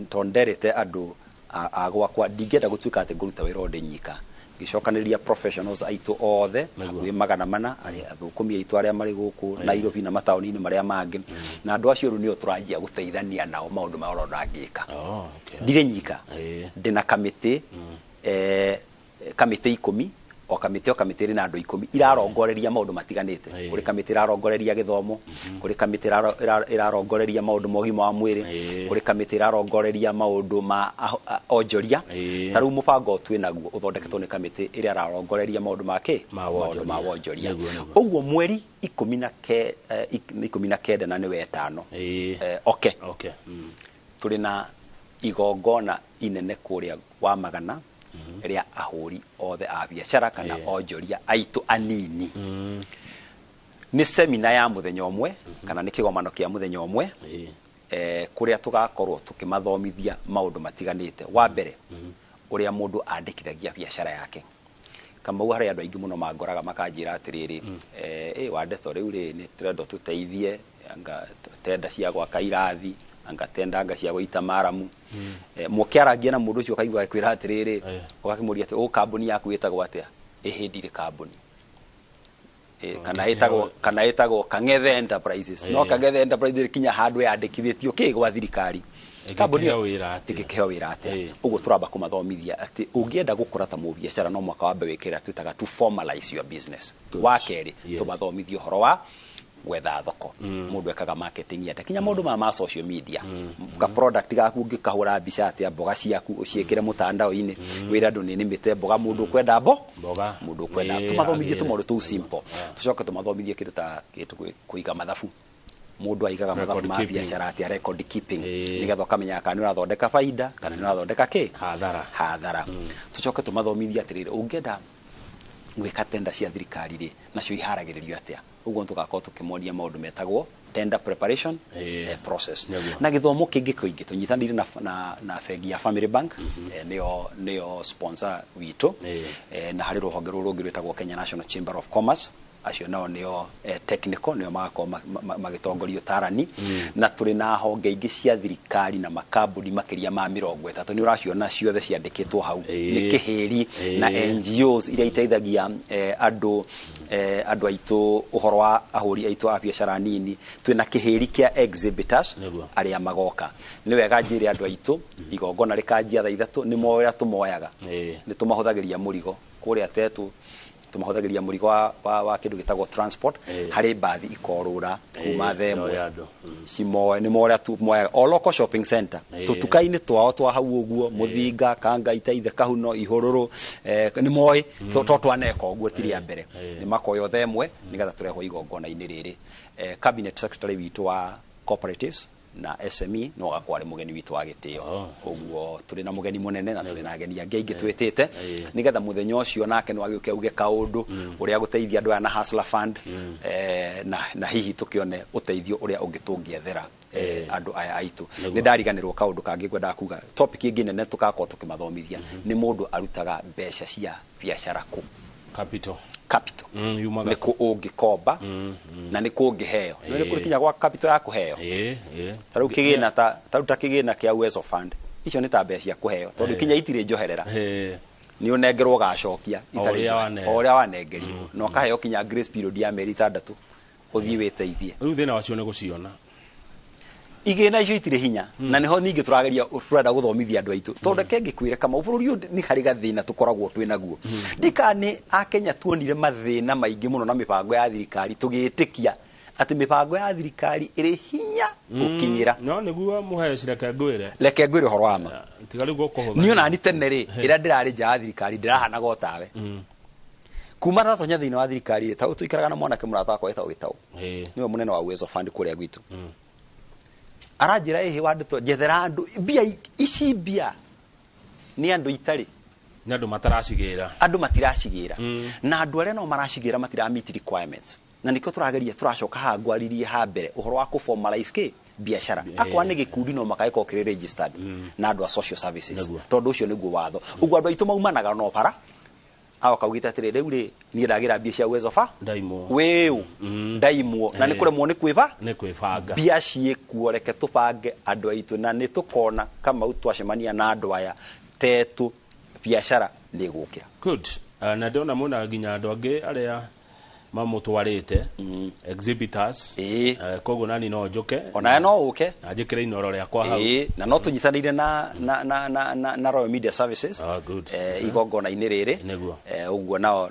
tondũ nderĩte andũ a gwakwa ndingĩenda gũtuĩka atĩ ngũruta wĩra o ndĩ nyika. Ngĩcokanĩrĩria professionals aitũ othe, hakuhĩ 400, arĩa athũkũmi aitũ arĩa marĩ gũkũ Nairobi na mataũni-inĩ marĩa mangĩ, na andũ acio rĩu nĩo tũranjia gũteithania nao maũndũ marĩa ũrona ngĩka. Ndirĩ nyika. Ndĩna kamĩtĩ, kamĩtĩ 10, o kamĩtĩ o kamĩtĩ ĩrĩ na andũ 10 irarongoreria maũndũ matiganĩte. Kũrĩ kamĩtĩ ĩrarongoreria gĩthomo, kũrĩ kamĩtĩ ĩrarongoreria maũndũ ma ũgima wa mwĩrĩ, kũrĩ kamĩtĩ ĩrarongoreria maũndũ ma onjoria. Ta rĩu mũbango twĩ naguo ũthondeketwo nĩ kamĩtĩ ĩrĩa ĩrarongoreria maũndũ ma kĩ? Ma Maũndũ ma wonjoria. Wonjoria. Nĩguo, nĩguo. Ũguo mweri 19 na nĩ wetano, okay, tũrĩ na igongona inene kũrĩa wa Magana rĩa ahũri othe a biacara kana onjoria aitũ anini. Nĩ semina ya mũthenya ũmwe kana nĩ kĩgomano kĩa mũthenya ũmwe, kũrĩa tũgakorwo tũkĩmathomithia maũndũ matiganĩte. Wa mbere, ũrĩa mũndũ andĩkithagia biacara yake. Kamau, harĩ andũ aingĩ mũno mangoraga makanjĩra atĩrĩrĩ, Wandeto, rĩu rĩ nĩ tũrenda tũteithie anga tenda cia gwaka irathi, anga tenda anga cia gũita maramu. Mũkĩarangia na mũndũ ũcio, ũkaigua agĩkwĩra atĩrĩrĩ, ũgakĩmũria atĩ, "Ũ kambuni yaku ĩtagwo atĩa?" "Ĩhĩ, ndirĩ kambuni." Kana ĩtagwo, kana ĩtagwo Kang'ethe Enterprises. No Kang'ethe Enterprises ĩkinya handũ yandĩkithĩtio kĩ gwa thirikari? Kambuni Ĩngĩkĩheo wĩra atĩa? Ĩngĩkĩheo wĩra atĩa? Ũguo tũramba kũmathomithia atĩ ũngĩenda gũkũra ta mũbiacara, no mwaka wambe wĩkĩra twĩtaga to formalize your business. Wa kerĩ, tũmathomithie ũhoro wa gwetha thoko, mũndũ ekaga marketing atĩa, kinya maũndũ maya ma social media, ka product gaku ũngĩkahũra mbica atĩa, mboga ciaku ũciĩkĩre mũtandao-inĩ, wĩra andũ nĩ nĩmĩte mboga, mũndũ ũkwenda mbo Mboga. mũndũ ũkwenda. Tũmathomithie agĩre. Tũmaũndũ tũu simple. Tũcoke tũmathomithie kĩndũ ta kĩndũ kũiga mathabu, mũndũ aigaga mathabu Record ma keeping. biacara atĩa, record keeping, nĩgetha ũkamenyaga kana nĩ ũrathondeka baida kana nĩ ũrathondeka kĩ? Hathara. Hathara. Tũcoke tũmathomithie atĩrĩrĩ, ũngĩenda gwĩka tenda cia thirikari rĩ, nacio iharagĩrĩrio atĩa? Ũguo tũgakorwo tũkĩmonia maũndũ metagwo tender preparation process. Na gĩthomo kĩngĩ kĩingĩ tũnyitanĩire na bengi ya Family Bank, nĩyo sponsor witũ, na harĩ rũhonge rũrũ rũngĩ rwĩtagwo Kenya National Chamber of Commerce, acio nao nĩo technical, nĩo magakorwo magĩtongoria ũtarani. Na tũrĩ na honge ingĩ cia thirikari na makambuni makĩria ma 30, nĩ ũraciona ciothe ciandĩkĩtwo hau. Nĩ kĩhĩri na NGOs iria iteithagia andũ aitũ, ũhoro wa ahũri aitũ a biacara nini. Twĩna kĩhĩri kĩa exhibitors arĩa magoka. Nĩ wega njĩre andũ aitũ, igongona rĩkanjia thaa 3. Nĩ moĩ ũrĩa tũmoyaga, nĩ tũmahũthagĩria mũrigo kũrĩa Tetu, tũmahũthagĩria mũrigo wa kĩndũ gĩtagwo transport. Harĩ mbathi ikorũra kuma thaa 1. Yoya andũ. Cimoe nĩ moria tumoyaga o local shopping center, tũtuka-inĩ twao twa hau ũguo, Mũthinga, Kanga, Itaithe, Kahuno, Ihũrũrũ, nĩ moĩ to twaneka ũguo ti rĩa mbere. Nĩ makoywo thaa 1 nĩgetha tũrehwo igongona-inĩ rĩrĩ. Cabinet secretary witũ wa cooperatives na SME no agakorwo arĩ mũgeni witũ wa gĩtĩo. Ũguo tũrĩ na mũgeni mũnene na tũrĩ na ageni angĩ aingĩ twĩtĩte, nĩgetha mũthenya ũcio nake no agĩũke auge kaũndũ ũrĩa gũteithia andũ aya na Hustler Fund, na hihi tũkĩone ũteithio ũrĩa ũngĩ tũngĩethera andũ aya aitũ. Nĩ ndariganĩrwo kaũndũ kangĩ ngwendaga kuga. Topic ĩngĩ nene tũgakorwo tũkĩmathomithia nĩ mũndũ arutaga mbeca cia biacara kũ. Capital. Capital. Yumaga nĩ kũ ũngĩkomba na nĩ kũ ũngĩheo. Nĩ kũrĩ kinya gwa capital ya kũheo. Ta rĩu kĩgĩna ta rĩu ta kĩgĩna kĩa Uwezo Fund, icio nĩ ta mbeca cia kũheo, tondũ kinya itirĩ njoherera, nĩ ũnengerwo ũgacokia itarĩ o ũrĩa wanengerirwo, na ũkaheo kinya grace period ya mĩeri 6 ũthiĩ wĩteithie. Rĩu thĩna wacio nĩ gũciona. Igĩna icio itirĩ hinya, na nĩho ningĩ tũrageria tũrenda gũthomithia andũ aitũ, tondũ reke ngĩkwĩre kama bũrũri ũyũ nĩ harĩ gathĩna tũkoragwo twĩ naguo. Ndika nĩ akenya tuonire mathĩna maingĩ mũno na mĩbango ya thirikari, tũgĩtĩkia atĩ mĩbango ya thirikari ĩrĩ hinya gũkinyĩra. No nĩguo mũheci, reke ngwĩre. Reke ngwĩre ũhoro wa ma. Tiga rĩu gũkũhũtha. Niĩ onani tene rĩ, ĩrĩa ndĩrarĩ nja ya thirikari ndĩrahanaga o tawe. Kuma ndatonya thĩinĩ wa thirikari rĩ, ta tũikaraga na mwanake mũrata wakwa wĩtagwo Gĩtaũ, nĩwe mũnene wa Uwezo Fund kũrĩa gwitũ. Aranjĩra ĩhĩ wandĩtwo njethera andũ mbia ici, mbia nĩ andũ itarĩ. Nĩ andũ mataracigĩra. Andũ matiracigĩra, na andũ arĩa no maracigĩra matira meet requirements, na nĩkĩo tũrageria tũracoka haha ngwaririe ha mbere ũhoro wa kũ formalize kĩ biacara. Akorwo nĩ gĩkundi no makagĩkorwo kĩrĩ registered na andũ a social services, tondũ ũcio nĩguo watho. Ũguo andũ aitũ maumanaga no bara agoka augĩte atĩrĩ, rĩu rĩ niĩ ndagĩra mbia cia Uwezo Fund. Ndaimwo. Wĩũ ndaimwo na nĩ kũremwo nĩ kwĩba. Nĩ kwĩbanga. Mbia ciĩkuo, reke tũbange andũ aitũ, na nĩ tũkona Kamau twacemania na andũ aya tetu biacara nĩ ĩgũkĩra. Good. Na ndĩrona mwĩna nginya andũ angĩ arĩa mamũtwarĩte, exhibitors. Koguo nani no njũke. Onawe no ũke. Na njĩkĩre inoro rĩakwa hau. Na no tũnyitanĩire na Royal Media Services. Ah, good. Igongona-inĩ rĩrĩ. Ũguo nao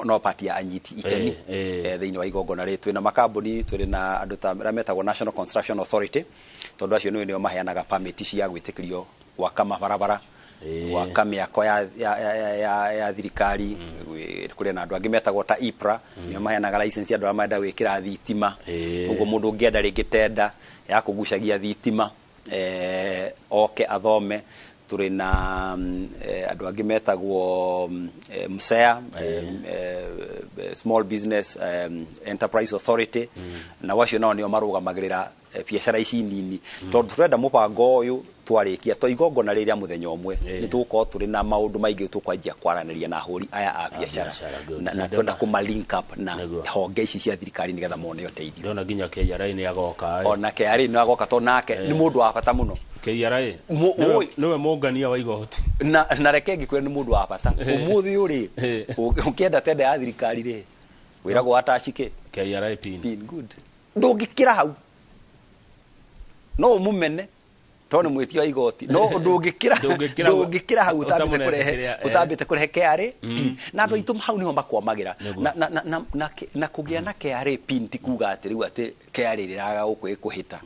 no part ya anyiti itemi thĩinĩ wa igongona rĩrĩ. Twĩna makambuni, twĩrĩ na andũ ta arĩa metagwo National Construction Authority, tondũ acio nĩo maheanaga permit cia gwĩtĩkĩrio gwaka mabarabara, gwaka mĩako ya thirikari. Kũrĩ na andũ angĩ metagwo ta IPRA, nĩo maheanaga license andũ arĩa marenda gwĩkĩra thitima. Ũguo mũndũ ũngĩenda rĩngĩ tenda ya kũgucagia thitima, oke athome. Tũrĩ na andũ angĩ metagwo MSEA, Small Business Enterprise Authority, na wacio nao nĩo marũgamagĩrĩra biacara ici nini, tondũ tũrenda mũbango ũyũ twarĩkia to igongona rĩrĩa mũthenya ũmwe nĩ tũgũkorwo tũrĩ na maũndũ maingĩ tũkwanjia kwaranĩria na ahũri aya a biacara, na twenda kũma link up na honge ici cia thirikari nĩgetha mone ũteithio. Ndĩrona nginya KRA nĩ agoka. Ona KRA nĩ agoka, tondũ nake nĩ mũndũ wa bata mũno. KRA nĩwe mũngania wa igoti. Na reke ngĩkwĩre nĩ mũndũ wa bata. Ũmũthĩ ũyũ rĩ, ũkĩenda tenda ya thirikari rĩ, wĩragwo attach kĩ? KRA pin. Pin, good. Ndũngĩkĩra hau. No ũmũmene tondũ nĩ mwĩtia wa igoti, no ndũngĩkĩra ndũngĩkĩra hau ũtambĩte kũrehe KRA pin. Na andũ aitũ hau nĩho makwamagĩra. Na kũgĩa na KRA pin ti kuga atĩ rĩu atĩ KRA rĩraga gũkũ ĩkũhĩta,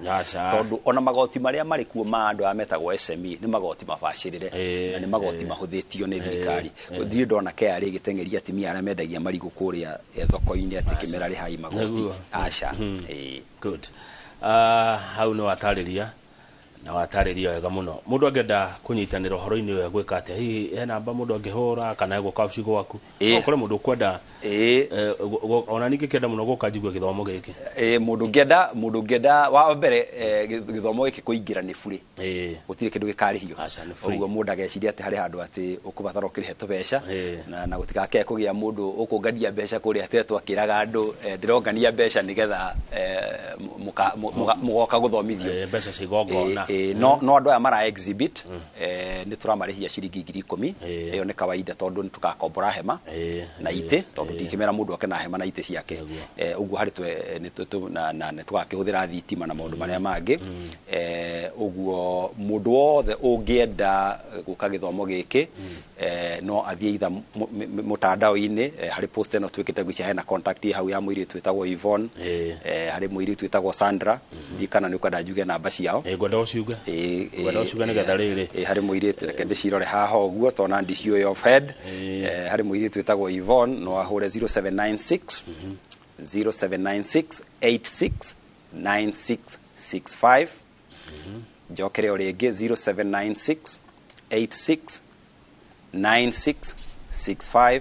tondũ ona magoti marĩa marĩ kuo ma andũ arĩa metagwo SME nĩ magoti mabacĩrĩre na nĩ magoti mahũthĩtio nĩ thirikari. Ndirĩ ndona KRA ĩgĩteng'eria atumia arĩa mendagia marigũ kũrĩa thoko-inĩ atĩ kĩmera rĩhai magoti. Aca. Good. Hau nĩ watarĩria na watarĩria wega mũno. Mũndũ angĩenda kũnyitanĩra ũhoro-inĩ ũyũ egwĩka atĩa? Hihi he namba mũndũ angĩhũra kana egũka wabici gwaku? No ũkore mũndũ ũkwenda, ona niĩ ngĩkĩenda mũno gũka njigue gĩthomo gĩkĩ. Mũndũ ũngĩenda wa mbere, gĩthomo gĩkĩ kũingĩra nĩ bure. Gũtirĩ kĩndũ gĩkarĩhio. Ũguo mũndũ ageciria atĩ harĩ handũ atĩ ũkũbatara ũkĩrĩhe tũbeca, na gũtigakĩae kũgĩa mũndũ ũkũngania mbeca kũrĩa atetwo akĩraga andũ, ndĩrongania mbeca nĩgetha mũgoka gũthomithio. Mbeca cia igongona. No andũ aya mara exhibit, nĩ tũramarĩhia ciringi 10,000. Ĩyo nĩ kawaida tondũ nĩ tũgakombora hema na itĩ, tondũ ndingĩmera mũndũ oke na hema na itĩ ciake. Ũguo harĩ na nĩ tũgakĩhũthĩra thitima na maũndũ marĩa mangĩ. Ũguo mũndũ wothe ũngĩenda gũka gĩthomo gĩkĩ, no athiĩ either mũtandao-inĩ, harĩ post ĩno twĩkĩte ngwĩciria hena contact hau ya mũirĩtu wĩtagwo Yvonne, harĩ mũirĩtu wĩtagwo Sandra, ndiũĩ kana nĩ ũkwenda njuge namba ciao. Ngwenda ũciuge. Ngwenda ũciuge nĩgetha rĩrĩ. Harĩ mũirĩtu, reke ndĩcirore haha ũguo tondũ na ndiciũĩ off head. Harĩ mũirĩtu wĩtagwo Yvonne, no ahũre 0796 0796 86 9665. Njokere o rĩngĩ 0796 86 96 65.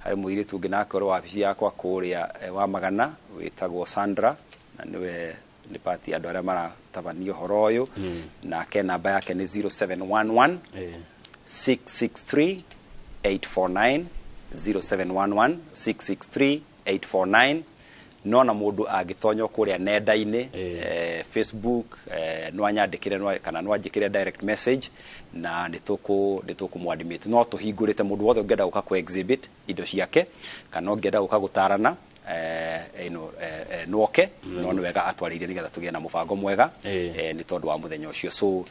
Harĩ mũirĩtu ũngĩ nake ũrĩ wabici yakwa kũrĩa wa Magana wĩtagwo Sandra, na nĩwe nĩ pati andũ arĩa maratabania ũhoro ũyũ. Nake namba yake nĩ 0711 663 849, 0711 663 849. No na mũndũ angĩtonya kũrĩa nenda-inĩ, Facebook, no anyandĩkĩre kana no anjĩkĩre direct message, na nĩ tũkũmwadmit. No tũhingũrĩte mũndũ wothe ũngĩenda gũka kũ exhibit indo ciake kana ũngĩenda gũka gũtarana, noke no nĩ wega atwarĩire nĩgetha tũgĩe na mũbango mwega, nĩ tondũ wa mũthenya ũcio. So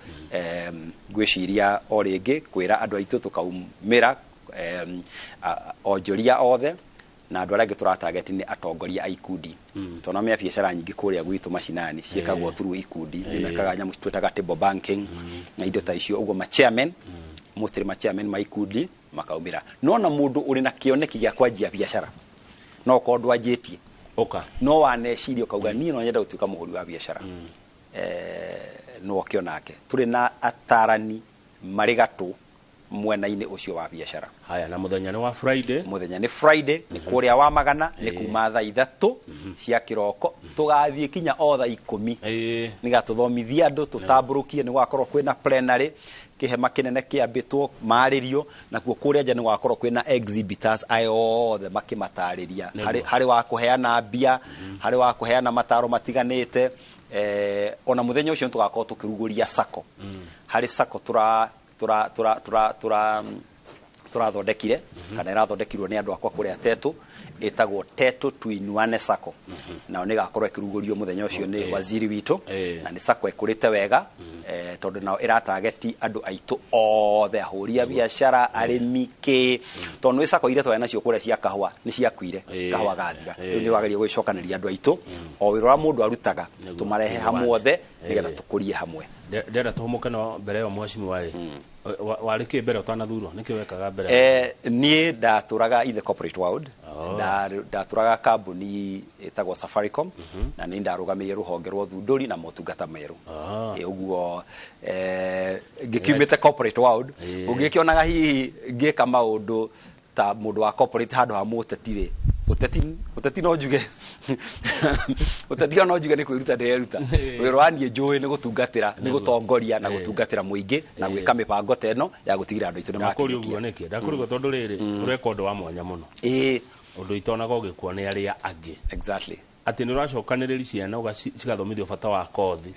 ngwĩciria o rĩngĩ kwĩra andũ aitũ tũkaumĩra onjoria othe na andũ arĩa angĩ tũratarget nĩ atongoria a ikundi. Tondũ mea biacara nyingĩ kũrĩa gwitũ macinani ciĩkagwo through ikundi, nĩ mekaga nyamũ twĩtaga table banking na indo ta icio. Ũguo ma chairman, mostly ma chairman ma ikundi makaumĩra. No na mũndũ ũrĩ na kĩoneki gĩa kwanjia biacara, no okorwo ndwanjĩtie ũka, no waneciria ũkauga niĩ no nyenda gũtuĩka mũhũri wa biacara, no oke onake. Tũrĩ na atarani marĩ gatũ mwena-inĩ ũcio wa biacara. Haya, na mũthenya nĩ wa Friday. Mũthenya nĩ Friday, nĩ kũrĩa wa Magana, nĩ kuma thaa 3 cia kĩroko tũgathiĩ kinya o thaa 10, nĩgetha tũthomithie andũ, tũtambũrũkie. Nĩ gũgakorwo kwĩna plenary, kĩhema kĩnene kĩambĩtwo marĩrio, nakuo kũrĩa nja nĩ gũgakorwo kwĩna exhibitors aya othe makĩmatarĩria, harĩ wa kũheana mbia, harĩ wa kũheana mataro matiganĩte. Ona mũthenya ũcio nĩ tũgakorwo tũkĩrugũria sacco. Harĩ sacco tũrathondekire kana ĩrathondekirwo nĩ andũ akwa kũrĩa Tetu, ĩtagwo Tetu Tuinuane Sacco. Nao nĩ ĩgakorwo ĩkĩrugũrio mũthenya ũcio nĩ waziri witũ, na nĩ sacco ĩkũrĩte wega, tondũ nao ĩratageti andũ aitũ othe, ahũri a biacara, arĩmi, kĩ, tondũ nĩ sacco iria twarĩ nacio kũrĩa cia kahũa nĩ ciakuire, kahũa gathira. Rĩu nĩ wagĩrĩire gũgĩcokanĩria andũ aitũ o wĩra ũrĩa mũndũ arutaga, tũmarehe hamwe othe nĩgetha tũkũrie hamwe. Ndĩrenda tũhũmũke no mbere ĩyo mheshimiwa rĩ, warĩ kĩ mbere ũtanathurwo? Nĩkĩ wekaga mbere? Niĩ ndatũraga in the corporate world. Ndatũraga kambuni ĩtagwo Safaricom, na nĩ ndarũgamĩrĩire rũhonge rwa ũthundũri na motungata merũ. Ũguo ngĩkiumĩte corporate world, ũngĩkĩonaga hihi ngĩka maũndũ ta mũndũ wa corporate handũ ha mũteti rĩ, ũteti no njuge ũteti no njuge nĩ kwĩruta ndĩreruta. Wĩra wa niĩ njũĩ nĩ gũtungatĩra, nĩ gũtongoria na gũtungatĩra mũingĩ na gwĩka mĩbango ta ĩno ya gũtigĩrĩra andũ aitũ nĩ makinyũkia. Ndakũria ũguo nĩkĩ? Ndakũria ũguo tondũ rĩrĩ ũreka ũndũ wa mwanya mũno, ũndũ itonaga ũgĩkwo nĩ arĩa angĩ. Exactly. Atĩ nĩ ũracokanĩrĩria ciana cigathomithio bata wa kothi,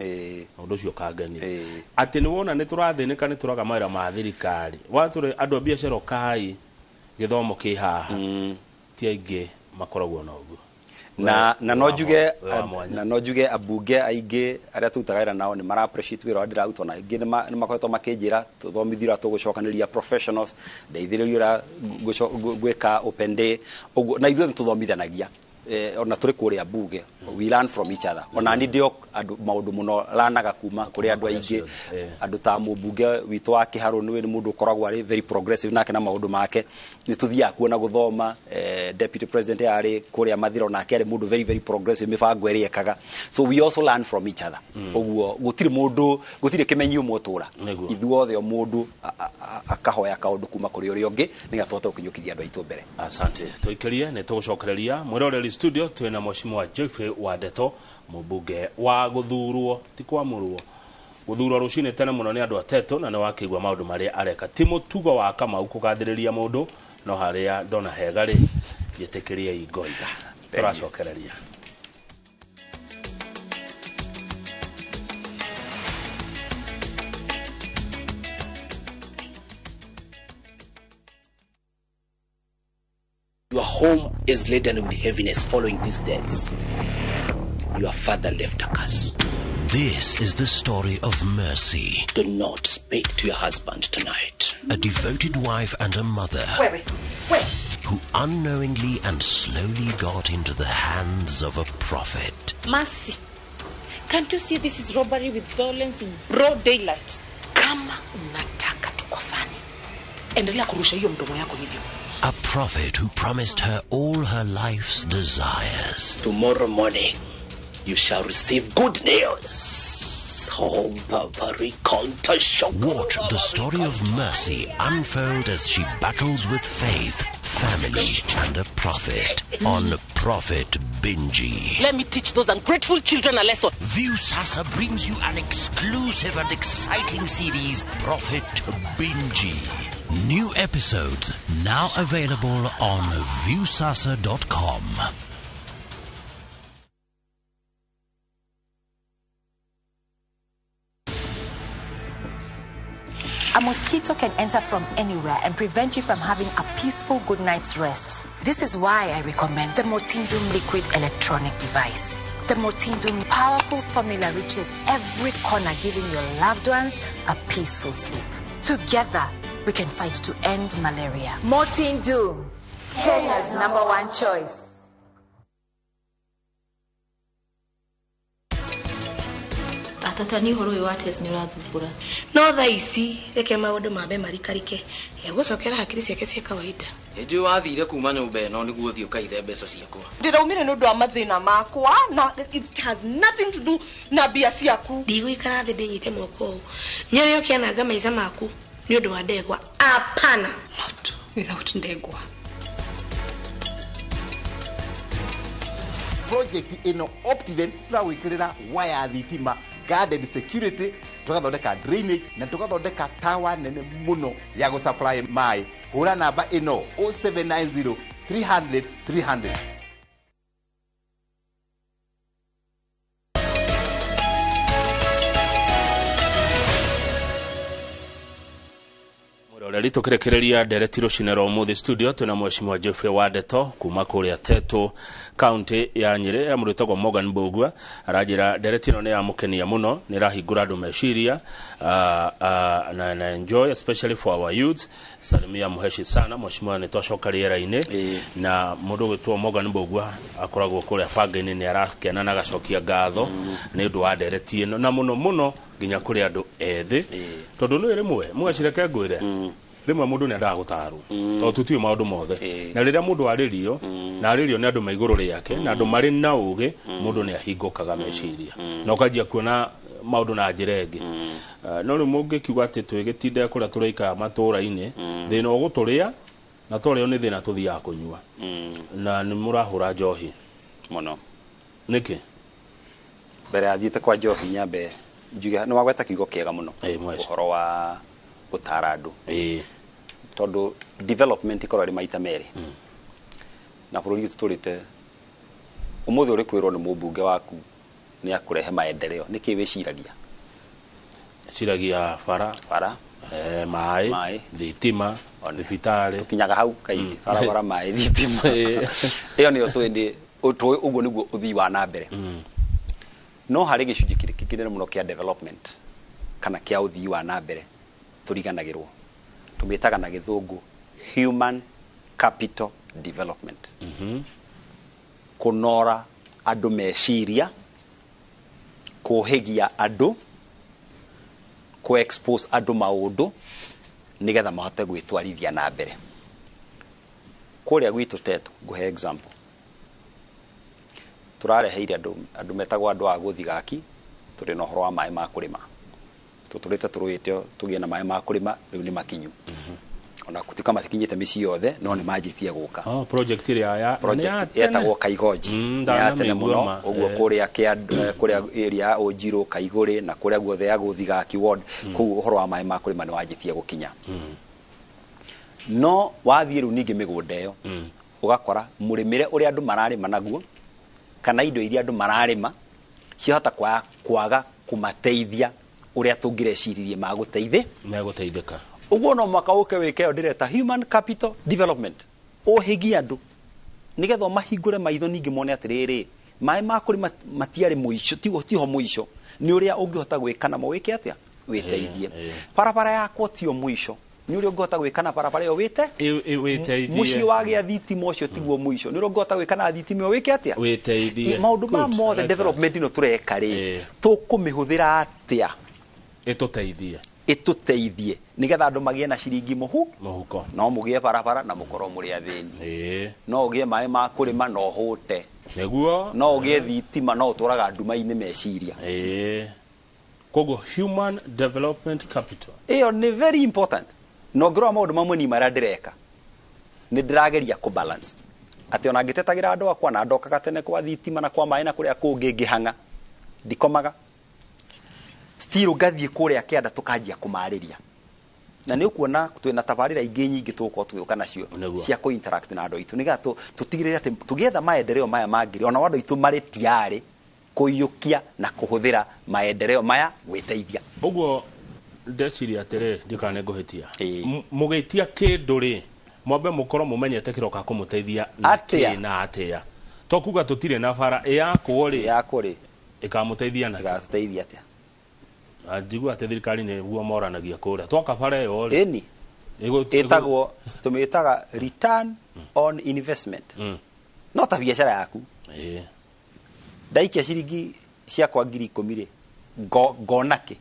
ũndũ ũcio ũkangenia. Atĩ nĩ wona nĩ tũrathĩnĩka, nĩ tũraga mawĩra ma thirikari, watũre andũ a biacara ũkai gĩthomo kĩ haha, ti aingĩ makoragwo na ũguo. Na no njuge abunge aingĩ arĩa tũrutaga wĩra nao nĩ mara appreciate wĩra ũrĩa ndĩraruta, na aingĩ nĩ makoretwo makĩnjĩra tũthomithie ũrĩa tũgũcokanĩrĩria professionals, ndeithĩrĩrie ũrĩa gwĩka open day. Ũguo na ithuĩ nĩ tũthomithanagia, ona tũrĩ kũrĩa bunge, we learn from each other. Ona niĩ ndĩ andũ maũndũ mũno lanaga kuma kũrĩ andũ aingĩ, andũ ta mũmbunge witũ wa Kĩharũ nĩ mũndũ ũkoragwo arĩ very progressive nake na maũndũ make, nĩ tũthiaga kuo na gũthoma. Deputy president arĩ kũrĩa Mathira nake arĩ mũndũ very very progressive mĩbango ĩrĩa ekaga. So we also learn from each other. Ũguo gũtirĩ mũndũ, gũtirĩ kĩmenyi ũmwe ũtũra, ithuothe o mũndũ akahoya kaũndũ kuma kũrĩ ũrĩa ũngĩ nĩgetha tũhote gũkinyũkithia andũ aitũ mbere. Asante. Tũikĩrie nĩ tũgũcokereria mwĩroreri studio twĩna mheshimiwa Geoffrey Wandeto, mũmbunge wa gũthurwo, ti kwamũrwo, gũthurwo rũcinĩ tene mũno nĩ andũ a Tetu, na nĩ wakĩigua maũndũ marĩa areka. Ti mũtugo wa Kamau kũgathĩrĩria mũndũ, no harĩa ndona hega rĩ, njĩtĩkĩriei ngoiga. Tũracokereria. Your home is laden with heaviness following these deaths. Your father left a curse. This is the story of Mercy. Do not speak to your husband tonight. A devoted wife and a mother. Wait, wait. Who unknowingly and slowly got into the hands of a prophet. Mercy, can't you see this is robbery with violence in broad daylight? Kama unataka tukosane, endelea kurusha hiyo mdomo yako hivyo. A prophet who promised her all her life's desires. Tomorrow morning, you shall receive good news. Watch the story of Mercy unfold as she battles with faith, family, and a prophet on Prophet Binji. Let me teach those ungrateful children a lesson. Viusasa brings you an exclusive and exciting series, Prophet Binji. New episodes now available on Viusasa.com. A mosquito can enter from anywhere and prevent you from having a peaceful good night's rest. This is why I recommend the Mortindum liquid electronic device. The Mortindum powerful formula reaches every corner, giving your loved ones a peaceful sleep. Together, we can fight to end malaria. Mortindum, Kenya's #1 choice. Atata ni horo wa test ni urathumbura. No thaa ici reke maundu mambe marikarike egũcokera hakiri ciake cia kawaida. Nĩnjũĩ wathire kuma nyũmba ĩno nĩguo ũthiĩ ũkaithe mbeca ciakwa. Ndĩraumire nĩ ũndũ wa mathĩna makwa na it has nothing to do na mbia ciaku. Ndigũikara thĩ ndĩnyite moko ũũ nyone ũkĩananga maica maku nĩ ũndũ wa ndegwa. Apana. Not without ndegwa. Project ĩno Optiven tũragwĩkĩrĩra waya thitima, garden security, tugathondeka drainage na tugathondeka tower nene muno ya gå supply mai. Hũra namba ĩno 0790 300 300. Reri tukirekereria ndereti rucine rwa umuthi studio twina mheshimiwa Geoffrey Wandeto kuma kuria Tetu county ya Nyeri ya mũrutagwo Morgan Mbugua aranjira ndereti ĩno nĩ yamũkenia mũno nĩ ĩrahingũra andũ meciria na enjoy especially for our youth. Salimia muheshi sana mheshimiwa nĩ twacoka rĩera-inĩ na mũndũ ũgwĩtwo Morgan Mbugua akoragwo kũrĩa banga-inĩ nĩ arakena na agacokia ngatho nĩ ũndũ wa ndereti ĩno na mũno mũno nginya kũrĩ andũ ethĩ tondũ nĩ rĩmwe mwacireke ngwĩre rĩmwe mũndũ nĩ endaga gũtarwo tondũ tũtiũĩ maũndũ mothe na rĩrĩa mũndũ arĩrio na arĩrio nĩ andũ me igũrũ rĩake na andũ marĩ na ũgĩ mũndũ nĩ ahingũkaga meciria na ũkanjia kuona maũndũ na njĩra ĩngĩ. No rĩu mũngĩkiuga atĩ twĩgĩtinde kũrĩa tũraikara matũũra-inĩ thĩna ũgũtũrĩa na twarĩo nĩ thĩna tũthiaga kũnyua na nĩ mũrahũra njohi mũno nĩkĩ. Mbere athiĩte kwa njohi nyambe njuge nĩ wagweta kiugo kĩega mũno ũhoro wa gũtara andũ tondũ development ikoragwo ĩrĩ maita merĩ na bũrũri witũ tũrĩte ũmũthĩ ũrĩ kwĩrwo nĩ mũmbunge waku nĩ akũrehe maendeleo nĩkĩ wĩciragia? Ciragia bara bara maĩ thitima thibitarĩ tũkinyaga hau kaingĩ barabara maĩ thitima ĩyo nĩyo twĩndĩ ũguo nĩguo ũthii wa na mbere. No harĩ gĩcunjĩ kĩnene mũno kĩa development kana kĩa ũthii wa na mbere tũriganagĩrwo tũmĩtaga na gĩthũngũ human capital development. Kũnora andũ meciria, kũhĩgia andũ, kũ expose andũ maũndũ nĩgetha mahote gwĩtwarithia na mbere. Kũrĩa gwitũ Tetu ngũhe example, tũrareheire andũ metagwo andũ a gũthigaki tũrĩ na ũhoro wa maĩ ma kũrĩma tũtũrĩte tũrũĩte tũgĩe na maĩ ma kũrĩma rĩu nĩ makinyu ona gũtuĩka matikinyĩte mĩciĩ yothe no nĩ manjĩtie gũka. Project ĩrĩa ya project yetagwo Kaigonji nĩ ya tene mũno ũguo kũrĩa kũrĩa area ya Ũnjirũ Kaigũrĩ na kũrĩa guothe ya gũthigaki ward kũu ũhoro wa maĩ ma kũrĩma nĩ wanjĩtie gũkinya. No wathiĩ rĩu ningĩ mĩgũnda ĩyo ũgakora mũrĩmĩre ũrĩa andũ mararĩma naguo kana indo iria andũ mararĩma ciahota kwaga kũmateithia ũrĩa tũngĩreciririe magũteithĩ megũteithĩka. Ũguo no mwaka ũke wĩke ĩyo ndĩreta human capital development ũhĩgie andũ nĩgetha mahingũre maitho ningĩ mone atĩrĩrĩ maĩ ma kũrĩma matiarĩ mũico tiho mũico nĩ ũrĩa ũngĩhota gwĩka namo wĩke atĩa wĩteithie. Barabara yakwa tiyo mũico nĩ ũrĩa ũngĩhota gwĩka na barabara ĩyo wĩte wĩteithie. Mũciĩ wagĩa thitima ũcio tiguo mũico nĩ ũrĩa ũngĩhota gwĩka na thitima ĩyo wĩke atĩa wĩteithie. Maũndũ ma mothe development ĩno tũreka rĩ tũkũmĩhũthĩra atĩa ĩtũteithie nĩgetha andũ magĩe na ciringi mũhuko no mũgĩe barabara na mũkorwo mũrĩ athĩni no ũgĩe maĩ ma kũrĩma no ũhũte nĩguo no ũgĩe thitima no ũtũraga nduma-inĩ meciria. Koguo human development capital ĩyo nĩ very important. Na ũngĩrora maũndũ mamwe ni marĩa ndĩreka, nĩ ndĩrageria kũ balance atĩ ona ngĩtetagĩra andũ akwa na ndokaga tene kwa thitima na kwa maĩ na kũrĩa kũngĩ ngĩhang'a ndikomaga, still ngathiĩ kũrĩa kĩanda tũkanjia kũmarĩria. Na nĩ ũkuona twĩna tabarĩra ingĩ nyingĩ tũgũkorwo tũgĩũka nacio cia kũ interact na andũ aitũ, nĩgetha tũtigĩrĩre atĩ tũgĩetha maendeleo maya mangĩ ona andũ aitũ marĩ tiarĩ kũiyũkia na kũhũthĩra maendeleo maya gwĩteithia. Ũguo ndeciria atĩrĩ, ndikane ngũhĩtia, mũgĩtia kĩndũ rĩ, mwambe mũkorwo mũmenyete kĩroka kũmũteithia na kĩ na atĩa. To kuga tũtirĩ na bara ĩyakwo rĩ, ĩkamũteithia na ĩgatũteithia atĩa? Njigua atĩ thirikari nĩguo moranagia kũrĩa twaka bara ĩyo rĩ, ĩni ĩtagwo tũmĩtaga return on investment. No ta biacara yaku, ndaikia ciringi ciakwa 10,000 rĩ, ngona kĩ?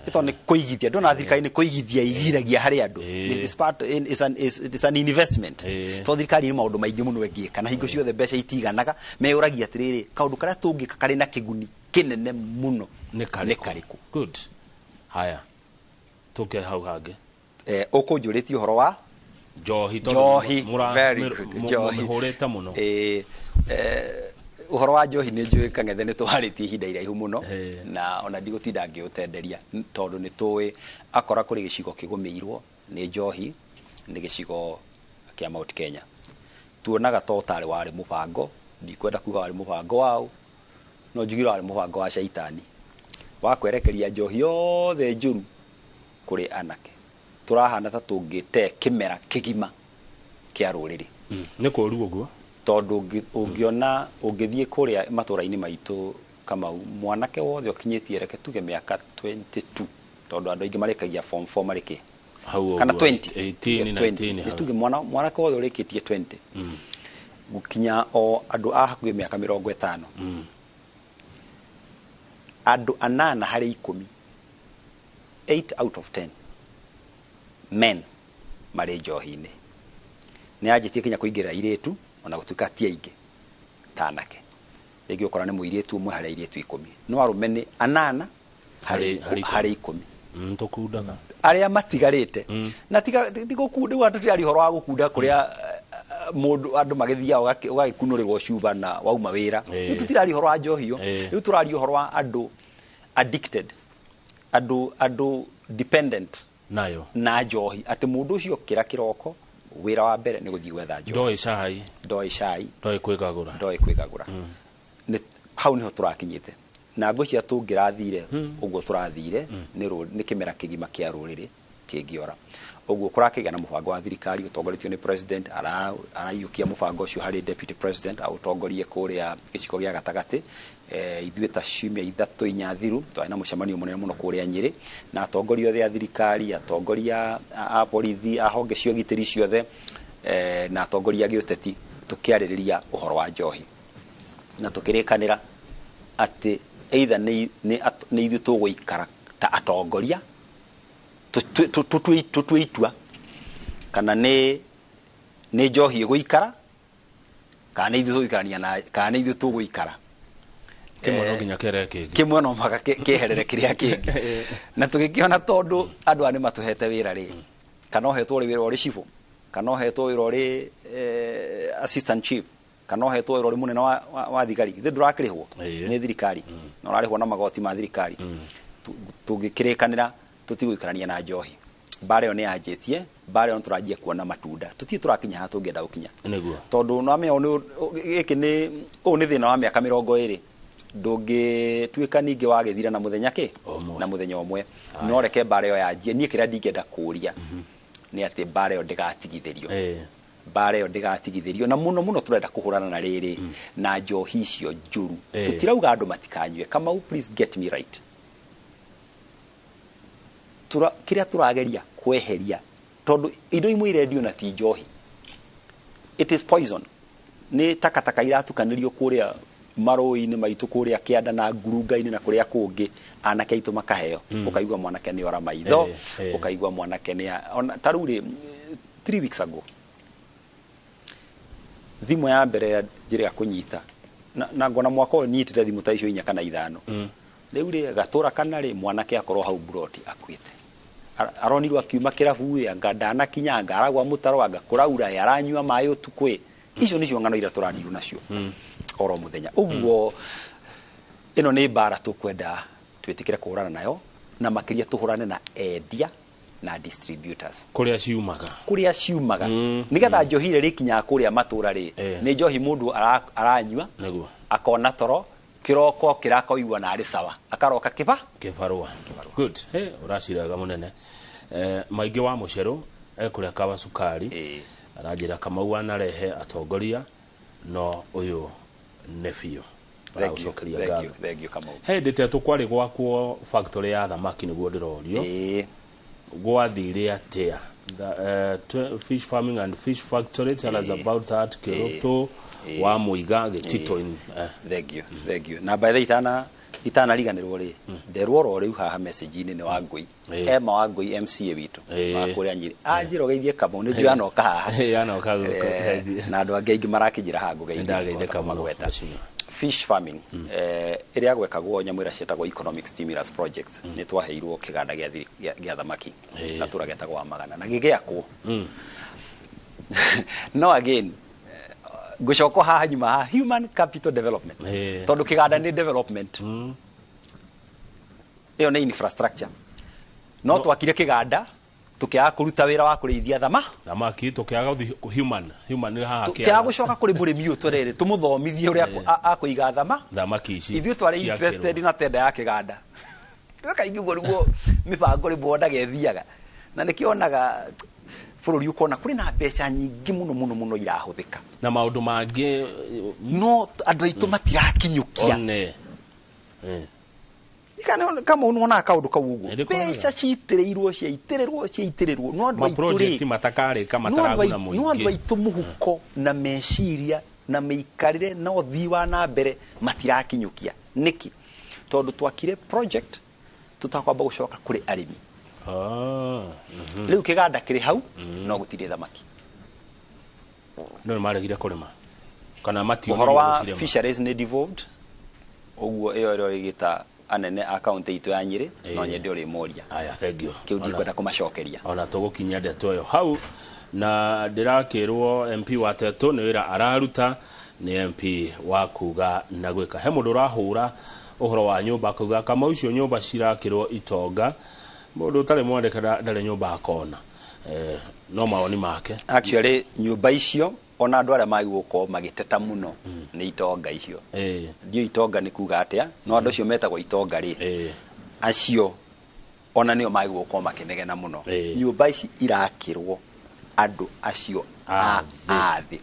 Ĩto nĩ kũigithia. Ndona thirikari nĩ kũigithia igiragia harĩ andũ. It's part is an investment. To thirikari nĩ maũndũ maingĩ mũno ĩngĩka, na hingo ciothe mbeca itiganaga. Meyũragia atĩrĩrĩ, kaũndũ karĩa tũngĩka karĩ na kĩguni kĩnene mũno nĩ karĩkũ? Good. Haya, tũke hau hangĩ. Ũkũnjũrĩtie ũhoro wa njohi, njohi. Very good. Njohi mũhũrĩte mũno. Ũhoro wa njohi nĩ njũĩ Kang'ethe nĩ twarĩtie ihinda iraihu mũno, na ona ndigũtinda ngĩũtenderia tondũ nĩ tũĩ akora kũrĩ gĩcigo kĩgũmĩirwo nĩ njohi nĩ gĩcigo kĩa Mount Kenya. Tuonaga to tarĩ warĩ mũbango, ndikwenda kuga warĩ mũbango wao, no njugire warĩ mũbango wa caitani wa kwerekeria njohi yothe njũru kũrĩ anake. Tũrahana ta tũngĩte kĩmera kĩgima kĩa rũrĩrĩ. Nĩ kũũru ũguo, tondũ ũngĩona ũngĩthiĩ kũrĩa matũra-inĩ maitũ Kamau, mwanake wothe ũkinyĩtie reke tuge mĩaka 22, tondũ andũ aingĩ marĩkagia form 4 marĩkĩ kana 20, 18, 19, tuge mwanake wothe ũrĩkĩtie 20 gũkinya o andũ a hakuhĩ mĩaka 50, andũ 8 harĩ 10, 8 out of 10 men marĩ njohi-inĩ. Nĩ anjĩtie kinya kũingĩra airĩtu, ona gũtuĩka ti aingĩ ta anake. Rĩngĩ ũkora nĩ mũirĩtu ũmwe harĩ airĩtu 10, no arũme nĩ 8 harĩ 10. Tũkundaga arĩa matigarĩte. Na tiga ndigũkunda, rĩu andũ tũtiaria ũhoro wa gũkunda kũrĩa mũndũ andũ magĩthiaga ũgagĩkunũrĩrwo cuba na wauma wĩra. Rĩu tũtiraria ũhoro wa njohi ĩyo, rĩu tũraria ũhoro wa andũ addicted, andũ dependent nayo na njohi, atĩ mũndũ ũcio kĩra kĩroko wĩra wa mbere nĩ gũthiĩ gwetha njohi. Ndoĩ cai, ndoĩ cai, ndoĩ kwĩgagũra, ndoĩ kwĩgagũra. Hau nĩho tũrakinyĩte. Na ngwĩciria tũngĩrathire ũguo tũrathire nĩ kĩmera kĩgima kĩa rũrĩrĩ kĩngĩora. Ũguo kũrakĩgĩa na mũbango wa thirikari ũtongoretio nĩ president, araiyũkia mũbango ũcio harĩ deputy president aũtongorie kũrĩa gĩcigo gĩa gatagatĩ. Ithuĩ ta ciumia 3 4 thiru twarĩ na mũcemanio mũnene mũno kũrĩa Nyĩrĩ na atongoria othe a thirikari, atongoria a borithi, a honge cia ũgitĩri ciothe, na atongoria a gĩũteti, tũkĩarĩrĩria ũhoro wa njohi na tũkĩrĩkanĩra atĩ either nĩ ithuĩ tũgũikara ta atongoria tũtue itua, kana nĩ njohi ĩgũikara, kana nĩ ithuĩ tũgũikarania na, kana nĩ ithuĩ tũgũikara kĩmwe no nginya kĩere kĩngĩ, kĩmwe no mũhaka kĩeherere kĩrĩa kĩngĩ. Na tũgĩkĩona tondũ andũ aya nĩ matũhete wĩra rĩ, kana ũhetwo wĩra ũrĩ cibũ, kana ũhetwo wĩra ũrĩ assistant chief, kana ũhetwo wĩra ũrĩ mũnene wa thigari, ithuĩ ndũrakĩrĩhwo nĩ thirikari, na ũrarĩhwo na magoti ma thirikari. Tũngĩkĩrĩkanĩra tũtigũikarania na njohi. Mbara ĩyo nĩ yanjĩtie, mbara ĩyo nĩ tũranjia kuona matunda. Tũtirĩ tũrakinya haha tũngĩenda gũkinya. Nĩguo. Tondũ nĩwamenya gĩkĩ nĩ ũyũ nĩ thĩna wa mĩaka 20, ndũngĩtuĩka ningĩ wagĩthira na mũthenya kĩ? Na mũthenya ũmwe. No reke mbara ĩyo yanjie. Niĩ kĩrĩa ndingĩenda kũũria nĩ atĩ mbara ĩyo ndĩgatigithĩrio. Mbara ĩyo ndĩgatigithĩrio, na mũno mũno tũrenda kũhũrana na rĩrĩ na njohi icio njũru. Tũtirauga andũ matikanyue. Kamau, please get me right. Kĩrĩa tũrageria kweheria, tondũ indo imwe irendio na ti njohi, it is poison. Nĩ takataka iratukanĩrio kũrĩa marũĩ-inĩ maitũ, kũrĩa kĩanda na ngurunga-inĩ na kũrĩa kũngĩ, anake aitũ makaheo. Ũkaigua mwanake nĩ ora maitho, ũkaigua mwanake nĩ ta rĩu rĩ, 3 weeks ago thimũ ya mbere njĩrĩga kũnyita na ngona mwaka ũyũ nyitĩte thimũ ta icio 4 kana 5. Rĩu rĩ gatũra kana rĩ mwanake akorwo hau buroti akuĩte. Aronirwo akiuma kĩrabu ĩ, anga ndanakinya, anga aragwa mũtaro, anga kũraura ĩ, aranyua maĩ ũtukũ ĩ. Icio nĩcio ng'ano iria tũradirwo nacio oro mũthenya. Ũguo ĩno nĩ mbara tũkwenda twĩtĩkĩre kũhũrana nayo, na makĩria tũhũrane na endia na distributors kũrĩa ciumaga. Kũrĩa ciumaga, nĩgetha njohi ĩrĩa ĩrĩkinyaga kũrĩa matũra rĩ, nĩ njohi mũndũ aranyua akona toro kĩroko kĩrakoigua na arĩ sawa, akaroka kĩba kĩbarũa. Good. Hey, ũraciraga mũnene. Maingĩ wa mũcerũ ekũrĩa kawa cukari, aranjĩra Kamau anarehe atongoria no ũyũ nĩ biũ. Aragũcokeria ngatho. Thank you, Kamau. He hĩndĩ tetũ kwarĩ gwakwo factory ya thamaki nĩguo ndĩrorio. Gwathire atĩa? Fish farming and fish factory, tell us about that. Kĩrũtũ wa Mũiga Gĩtito in Thank you, thank you. Na by the way, itanariganĩrwo rĩ, nderwo oro rĩu haha message-inĩ nĩ Wangũi, Emma Wangũi, MCA witũ wa kũrĩa Nyĩrĩ, anjĩra ũgeithie Kamau, nĩ njũĩ anoka haha. Anoka gũkũ. Na andũ angĩ aingĩ marakĩnjĩra haha ngũgeithie, Nĩndageithĩka mũno. Magweta. Fish farming, ĩrĩa gwekagwo nyamũ ĩrĩa ciĩtagwo economic stimulus projects, nĩ twaheirwo kĩganda gĩa thamaki gatũra getagwo wa Magana, na gĩgĩakwo. No again ngũcoka haha nyuma ha human capital development, tondũ kĩganda nĩ development, ĩyo nĩ infrastructure, no twakire kĩganda tũkĩaga kũruta wĩra wa kũrĩithia thamaki, tũkĩaga gũthiĩ human nĩ haha. Tũkĩaga gũcoka kũrĩ mũrĩmi ũyũ twerere tũmũthomithie ũrĩa akũiga thamaki ici. Ithuĩ twarĩ ciakĩrwo. Interested na tenda ya kĩganda. Rĩu kaingĩ ũguo nĩguo mĩbango rĩmwe wonaga ĩthiaga, na nĩkĩo onaga bũrũri ũkona kũrĩ na mbeca nyingĩ mũno mũno mũno irahũthĩka na maũndũ mangĩ, no andũ aitũ matirakinyũkia. One. Kana kama unaona kaũndũ kau ũguo, Nĩndĩkonaga. mbeca ciitĩrĩirwo, ciaitĩrĩrwo, ciaitĩrĩrwo, no andũ aitũ maproject rĩ matakarĩka, no andũ mataraguna no andũ mũingĩ. Aitũ mũhuko na meciria na mĩikarĩre na ũthii wa na mbere matirakinyũkia. Nĩkĩ? Tondũ twakire project tũtakwamba gũcoka kũrĩ arĩmi. Rĩu kĩganda kĩrĩ hau no gũtirĩ thamaki. No nĩ maregire kũrĩma kana mationire Ũhoro wa gũcirĩma. Fisheries nĩ devolved, ũguo ĩyo ĩrĩa ĩgĩta anene a kaunti itũ ya Nyĩrĩ no nyende ũrĩmoria. Aya, thank you. Kĩu ndikwenda kũmacokeria. Ona tũgũkinyia ndeto ĩyo hau, na ndĩrakĩrwo MP wa Tetũ nĩ wĩra araruta, nĩ MP wa kuga na gwĩka. He mũndũ ũrahũra ũhoro wa nyũmba akauga kama ũcio nyũmba cirakĩrwo itonga, mũndũ ũtarĩ mwandĩke ndarĩ nyũmba akona. No mawoni make. Actually nyũmba icio ona andũ arĩa magĩrĩirwo gũkorwo magĩteta mũno nĩ itonga icio. Ndiũĩ itonga nĩ kuga atĩa, no andũ acio metagwo itonga rĩ, acio ona nĩo magĩrĩirwo gũkorwo makĩnegena mũno. Nyũmba ici irakĩrwo andũ acio a thĩ.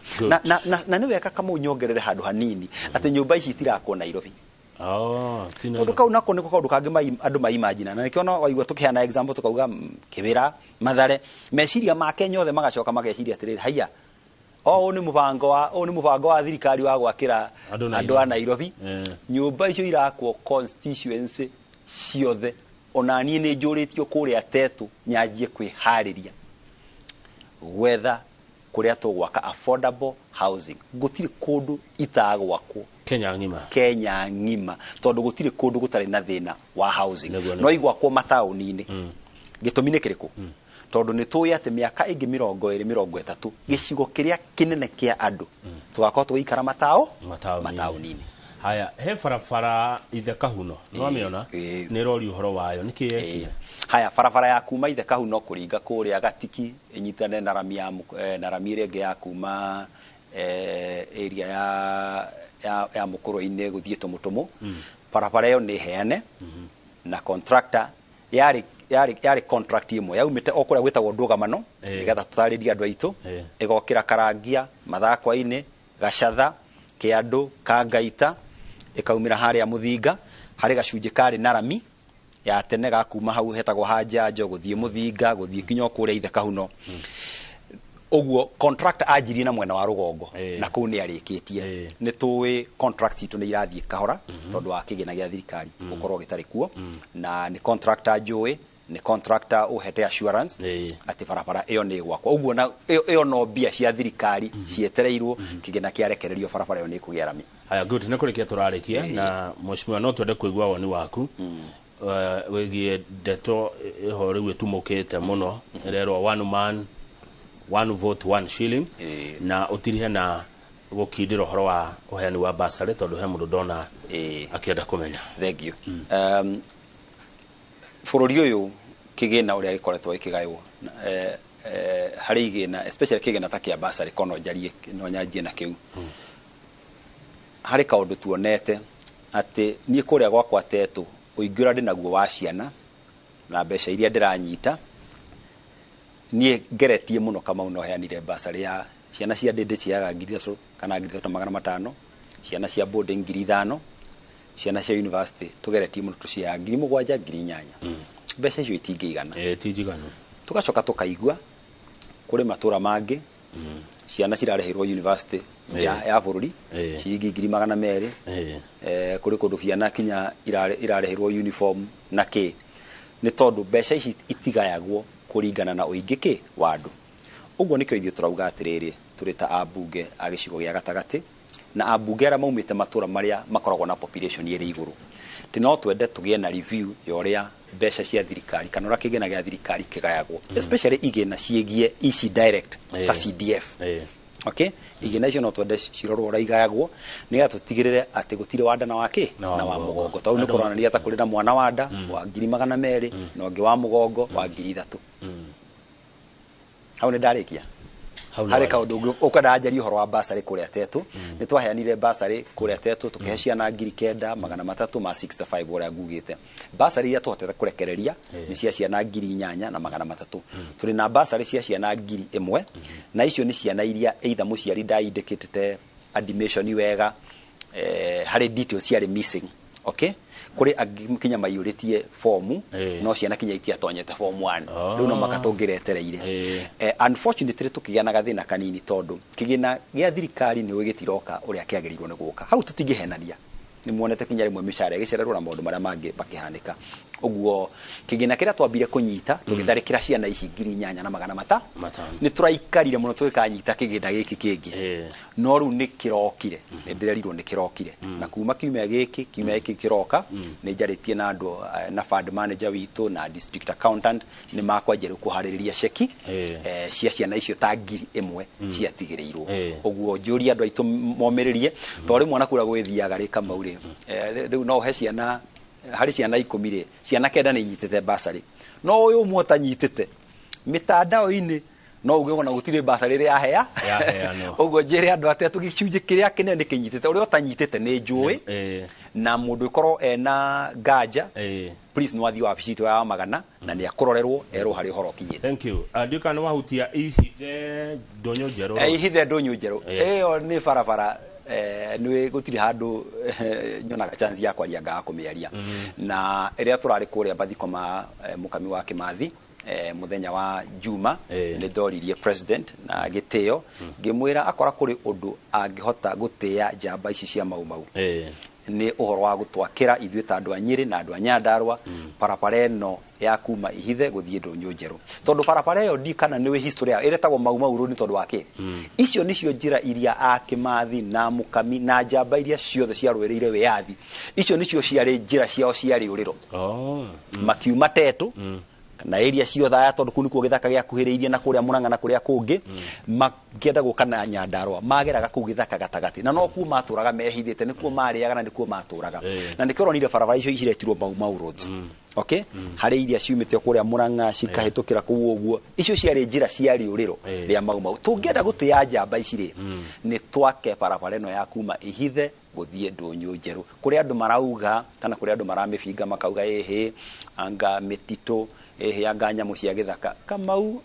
Na nĩ wega Kamau nyongerere handũ hanini atĩ nyũmba ici itirakwo Nairobi. Oh, ti Tondũ Nairobi. Kau nako nĩko kaũndũ kangĩ andũ maimagine, na nĩkĩo no waigua tũkĩheana example tũkauga Kĩbĩra, Mathare, meciria ma Kenya othe magacoka mageciria atĩrĩrĩ, haiya, o ũyũ nĩ mũbango wa ũyũ nĩ mũbango wa thirikari wa gwakĩra andũ andũ a Nairobi. Nyũmba icio irakwo constituency ciothe. Ona niĩ nĩ njũrĩtio kũrĩa Tetũ nyanjie kwĩharĩria gwetha kũrĩa tũgwaka affordable housing. Gũtirĩ kũndũ itagwakwo Kenya ng'ima. Kenya ng'ima, tondũ gũtirĩ kũndũ gũtarĩ na thĩna wa housing. Nĩguo, No nĩguo. igwakwo mataũni-inĩ. Gĩtũmi nĩ kĩrĩkũ? Tondũ nĩ tũĩ atĩ mĩaka ĩngĩ 20, 30, gĩcigo kĩrĩa kĩnene kĩa andũ tũgakorwo tũgĩikara mataũni-inĩ. Mataũni-inĩ. Haya, he barabara Ithe Kahuno nĩwamĩona, nĩ ĩrorio ũhoro wayo, nĩkĩ yekire? Haya, barabara ya kuma Ithe Kahuno kũringa kũrĩa Gatiki ĩnyitane na rami ya na rami ĩrĩa ĩngĩ ya kuma area ya Mũkũrwe-inĩ gũthiĩ Tũmũtũmũ, barabara ĩyo nĩ heane na contractor yarĩ contract ĩmwe yaumĩte o kũrĩa gwĩtagwo Ndũgamano, nĩgetha tũtarĩrie andũ aitũ, ĩgokĩra Karangia, Mathakwa-inĩ, Gacatha, Kĩandũ, Kangaita, ĩkaumĩra harĩa Mũthinga harĩ gacunjĩ karĩ na rami ya tene ga kuma hau hetagwo ha Njanjo gũthiĩ Mũthinga gũthiĩ kinya o kũrĩa Ithe Kahuno. Ũguo contract anjirie na mwena wa rũgongo na kũu nĩ arĩkĩtie. Nĩ tũĩ contract citũ nĩ irathiĩ kahora tondũ wa kĩgĩna gĩa thirikari gũkorwo gĩtarĩ kuo, na nĩ contractor njũĩ. Nĩ contractor ũhete assurance atĩ barabara ĩyo nĩ ĩgwakwo. Ũguo na ĩyo no mbia cia thirikari cietereirwo, kĩgĩna kĩarekererio barabara ĩyo nĩ ĩkũgĩa rami. Haya, good, nĩ kũrĩkia tũrarĩkia na mheshimiwa, no twende kũigua woni waku wĩgiĩ ndeto ĩho rĩu ĩtumũkĩte mũno ĩrerwo one man, one vote, one shilling, na ũtirihe na gũkindĩra ũhoro wa ũheani wa basarĩ, tondũ he mũndũ ndona akĩenda kũmenya. Thank you. Bũrũri ũyũ, kĩgĩna ũrĩa gĩkoretwo gĩkĩgaywo harĩ igĩna, especially kĩgĩna ta kĩa basarĩ, ko no njarie, no nyanjie na kĩu. Harĩ kaũndũ tuonete atĩ niĩ kũrĩa gwakwa Tetũ, ũingĩ ũrĩa ndĩnaguo wa ciana na mbeca iria ndĩranyita, niĩ ngeretie mũno, Kamau, no heanire basarĩ ya ciana cia ndĩndĩ ciaga 3,000 kana 3,500, ciana cia boarding 5,000, ciana cia university tũgeretie mũno tũciaga 7,000, 8,000. Mbeca icio itingĩigana. Ti njiganu. Tũgacoka tũkaigua kũrĩ matũra mangĩ ciana cirarĩhĩrwo university nja ya bũrũri ciringi 200,000. Kũrĩ kũndũ ciana kinya irarĩhĩrwo uniform na kĩ, nĩ tondũ mbeca ici itigayagwo kũringana na ũingĩ kĩ wa andũ. Ũguo nĩkĩo ithuĩ tũrauga atĩrĩrĩ, tũrĩ ta ambunge a gĩcigo gĩa gatagatĩ na ambunge arĩa maumĩte matũra marĩa makoragwo na population ĩrĩ igũrũ, tĩ no twende tũgĩe na review ya ũrĩa mbeca cia thirikari kana ũrĩa kĩgĩna gĩa thirikari kĩgayagwo, especially igĩna ciĩgie ici direct ta CDF. Okay, igĩna icio no twende cirorwo ũrĩa igayagwo, nĩgetha tũtigĩrĩre atĩ gũtirĩ wanda na wakĩ na wa mũgongo, tondũ nĩ kũronania ta kũrĩ na mwana wa nda wa 200,000 na ũngĩ wa mũgongo wa 3,000. Hau nĩ ndarĩkia. Harĩ kaũndũ ũkwenda njarie ũhoro wa basarĩ kũrĩa Tetũ. Nĩ twaheanire basarĩ kũrĩa Tetũ, tũkĩhe ciana 9,365 ũrĩa ngugĩte. Basarĩ iria tũhotete kũrekereria nĩ cia ciana 8,300. Tũrĩ na basarĩ cia ciana 1,000, na icio nĩ ciana iria either mũciari ndaindĩkĩtĩte admission wega, harĩ details ciarĩ missing. Okay, kũrĩ angĩ kinya maiyũrĩtie fomu no ciana kinya itiatonyete form 1. Rĩu no maka tũngĩretereire. Unfortunately tũkĩgĩa na gathĩna kanini, tondũ kĩgĩna gĩa thirikari nĩ ũĩ gĩtiroka ũrĩa kĩagĩrĩirwo nĩ gũka. Hau tũtingĩhenania, nĩ muonete kinya rĩmwe mĩcara ĩgĩcererwo na maũndũ marĩa mangĩ makĩhanĩka. Ũguo kĩgĩna kĩrĩa twambire kũnyita tũgĩtharĩkĩra ciana ici 8,500 nĩ tũraikarire mũno tũgĩkanyita kĩgĩna gĩkĩ kĩngĩ, no rĩu nĩ kĩrokire, nĩ ndĩrerirwo nĩ kĩrokire, na kuma kiumia gĩkĩ kĩroka nĩ njarĩtie na andũ na fund manager witũ na district accountant, nĩ makwanjia rĩu kũharĩrĩria ceki cia ciana icio ta 1,000 ciatigĩrĩirwo. Ũguo njũrie andũ aitũ momĩrĩrie, tondũ rĩmwe ona kũrĩa gwĩthiaga rĩ, Kamau rĩ, rĩu no ũhe ciana, harĩ ciana 10 rĩ, ciana 9 nĩ inyitĩte basarĩ, no ũyũ ũmwe ũtanyitĩte, mĩtandao-inĩ no uge ona gũtirĩ basarĩ ĩrĩa yahea. Yaheanwo. Ũguo njĩre andũ atĩ gĩcunjĩ kĩrĩa kĩnene nĩ kĩnyitĩte, ũrĩa ũtanyitĩte nĩ njũĩ, na mũndũ ĩkorwo ena nganja, please no athiĩ wabici itũ ya Magana na nĩ akũrorerwo erwo harĩ ũhoro ũkinyĩte. Thank you. Ndiũ kana nĩ wahutia Ihithe ndũnyũ njerũ. Ihithe ndũnyũ njerũ. Ĩyo nĩ barabara nĩ gũtirĩ handũ nyonaga chance ya kwaria ngaga kũmĩaria. Na ĩrĩa tũrarĩ kũrĩa mathiko ma mũkami wa Kĩmathi mũthenya wa Juma, nĩ ndoririe president na gĩtĩo, ngĩmwĩra akora kũrĩ ũndũ angĩhota gũtĩĩa njamba ici cia Mau Mau nĩ ũhoro wa gũtwakĩra ithuĩ ta andũ a Nyĩrĩ na andũ a Nyandarua barabara ĩno ya kuma Ihithe gũthiĩ ndũnyũ njerũ, tondũ barabara ĩyo ndi kana nĩwe history yayo ĩretagwo Mau Mau Road nĩ tondũ wa kĩ? Icio nĩcio njĩra iria a Kĩmathi na Mũkami na njamba iria ciothe ciarũĩrĩire wĩyathi, icio nĩcio ciarĩ njĩra ciao cia rĩũrĩro. Makiuma Tetũ na area ciothe aya, tondũ kũu nĩkuo gĩthaka gĩakuhĩrĩirie na kũrĩa Mũrang'a na kũrĩa kũngĩ, makĩenda gũka na Nyandarua mageraga kũu gĩthaka gatagatĩ, na no kuo matũraga mehithĩte, nĩkuo marĩaga na nĩkuo matũraga. Na nĩkĩo ũronire barabara icio ciretirwo Mau Mau Roads. Okay, harĩ iria ciumĩte kũrĩa Mũrang'a cikahĩtũkĩra kũu ũguo, icio ciarĩ njĩra cia rĩũrĩro rĩa Mau Mau. Tũngĩenda gũtĩa njamba ici rĩ, nĩ twake barabara ĩno ya kuma Ihithe gũthiĩ ndũnyũ njerũ, kũrĩa andũ marauga kana kũrĩa andũ maramĩbinga makauga ĩhĩ anga mĩtitũ, ĩhĩ anga nyamũ cia gĩthaka. Kamau,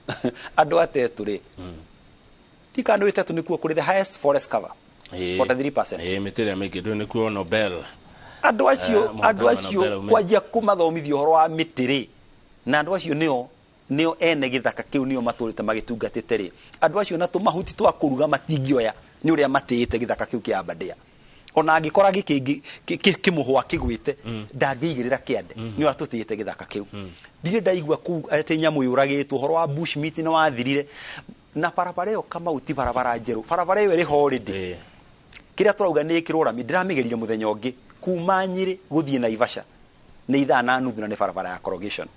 andũ a Tetũ rĩ, ti kana nĩ Tetũ nĩkuo kũrĩ the highest forest cover, 43%. Mĩtĩ ĩrĩa mĩingĩ ndũĩ nĩkuo Nobel. Andũ acio andũ mũhotani wa acio Nobel umĩte. Kwanjia kũmathomithia ũhoro wa mĩtĩ rĩ, na andũ acio nĩo ene gĩthaka kĩu, nĩo matũrĩte magĩtungatĩte rĩ, andũ acio na tũmahuti twa kũruga matingĩoya nĩ ũrĩa matĩĩte gĩthaka kĩu kĩa Aberdare. Ona angĩkora gĩkĩngĩ kĩmũhwa kĩgwĩte, ndangĩigĩrĩra kĩande, nĩ ũrĩa tũtĩĩte gĩthaka kĩu. Ndirĩ ndaigua kũu atĩ nyamũ yũragĩtwo. Ũhoro wa bush meat nĩ wathirire. Na barabara ĩyo, Kamau, ti barabara njerũ, barabara ĩyo ĩrĩ ho already. Kĩrĩa tũrauga nĩ ĩkĩrwo rami. Ndĩramĩgerire mũthenya ũngĩ kuma Nyĩrĩ gũthiĩ Naivasha, nĩ ithaa na nuthu, na nĩ barabara ya corrugation,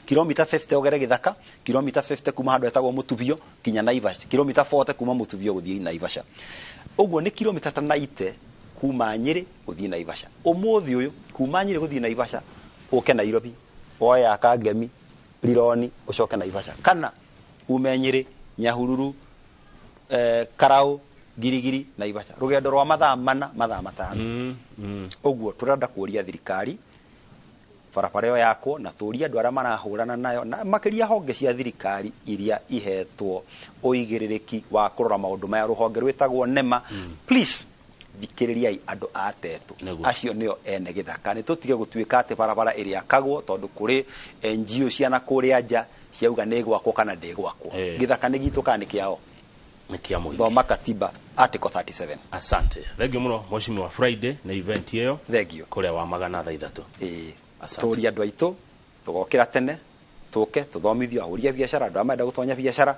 kilomita 50 ogere gĩthaka, kilomita 50 kuma handũ hetagwo Mũtubio kinya Naivasha, kilomita 40 kuma Mũtubio gũthiĩ Naivasha. Ũguo nĩ kilomita ta 90 kuma Nyĩrĩ gũthiĩ Naivasha. Ũmũthĩ ũyũ kuma Nyĩrĩ gũthiĩ Naivasha, ũke Nairobi, woe ya Kangemi, Rironi, ũcoke Naivasha, kana ume Nyĩrĩ, Nyahururu, Karau, Girigiri, Naivasha, rũgendo rwa mathaa 4, mathaa 5. Ũguo tũrenda kũria thirikari barabara ĩyo yakwo, na tũrie andũ arĩa marahũrana nayo, na makĩria honge cia thirikari iria ihetwo ũigĩrĩrĩki wa kũrora maũndũ maya, rũhonge rwĩtagwo NEMA. Please, thikĩrĩriai andũ a Tetu. Acio nĩo ene gĩthaka. Nĩ tũtige gũtuĩka atĩ barabara ĩrĩakagwo tondũ kũrĩ NGO ciana kũrĩa nja ciauga nĩ gwakwo kana ndĩgwakwo. Gĩthaka nĩ gitũ kana nĩ kĩao? Nĩ kĩa mũingĩ. Thoma katiba, article 37. Asante, thengio mũno, Mheshimiwa. Friday nĩ event ĩyo. Thengio. Kũrĩa wa magana thaa 3. Ĩĩ. Asante. Tũria andũ aitũ tũgokĩra tene, tũke tũthomithio. Ahũri a biacara, andũ arĩa marenda gũtonya biacara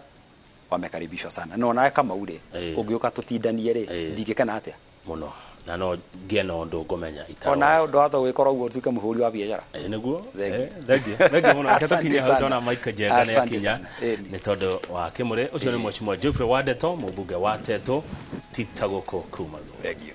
wamekaribishwa sana. No nawe, Kamau, rĩ, ũngĩũka tũtindanie rĩ, ndingĩkena atĩa? Mũno, na no ngĩe na ũndũ ngũmenya. O nawe ũndũ watho gwĩkora ũguo ũtuĩke mũhũri wa biacara. Ĩĩ, nĩguo. Thengio. Thengio, thengio mũno. Reke Asante tũkinye hau. sana. Ndona Mike Njenga nĩ Asante akinya. sana. Ĩni. Nĩ tondũ wa kĩmũrĩ ũcio nĩ Mheshimiwa Geoffrey Wandeto, mũmbunge wa Tetu, tita gũkũ kuma. Thengio.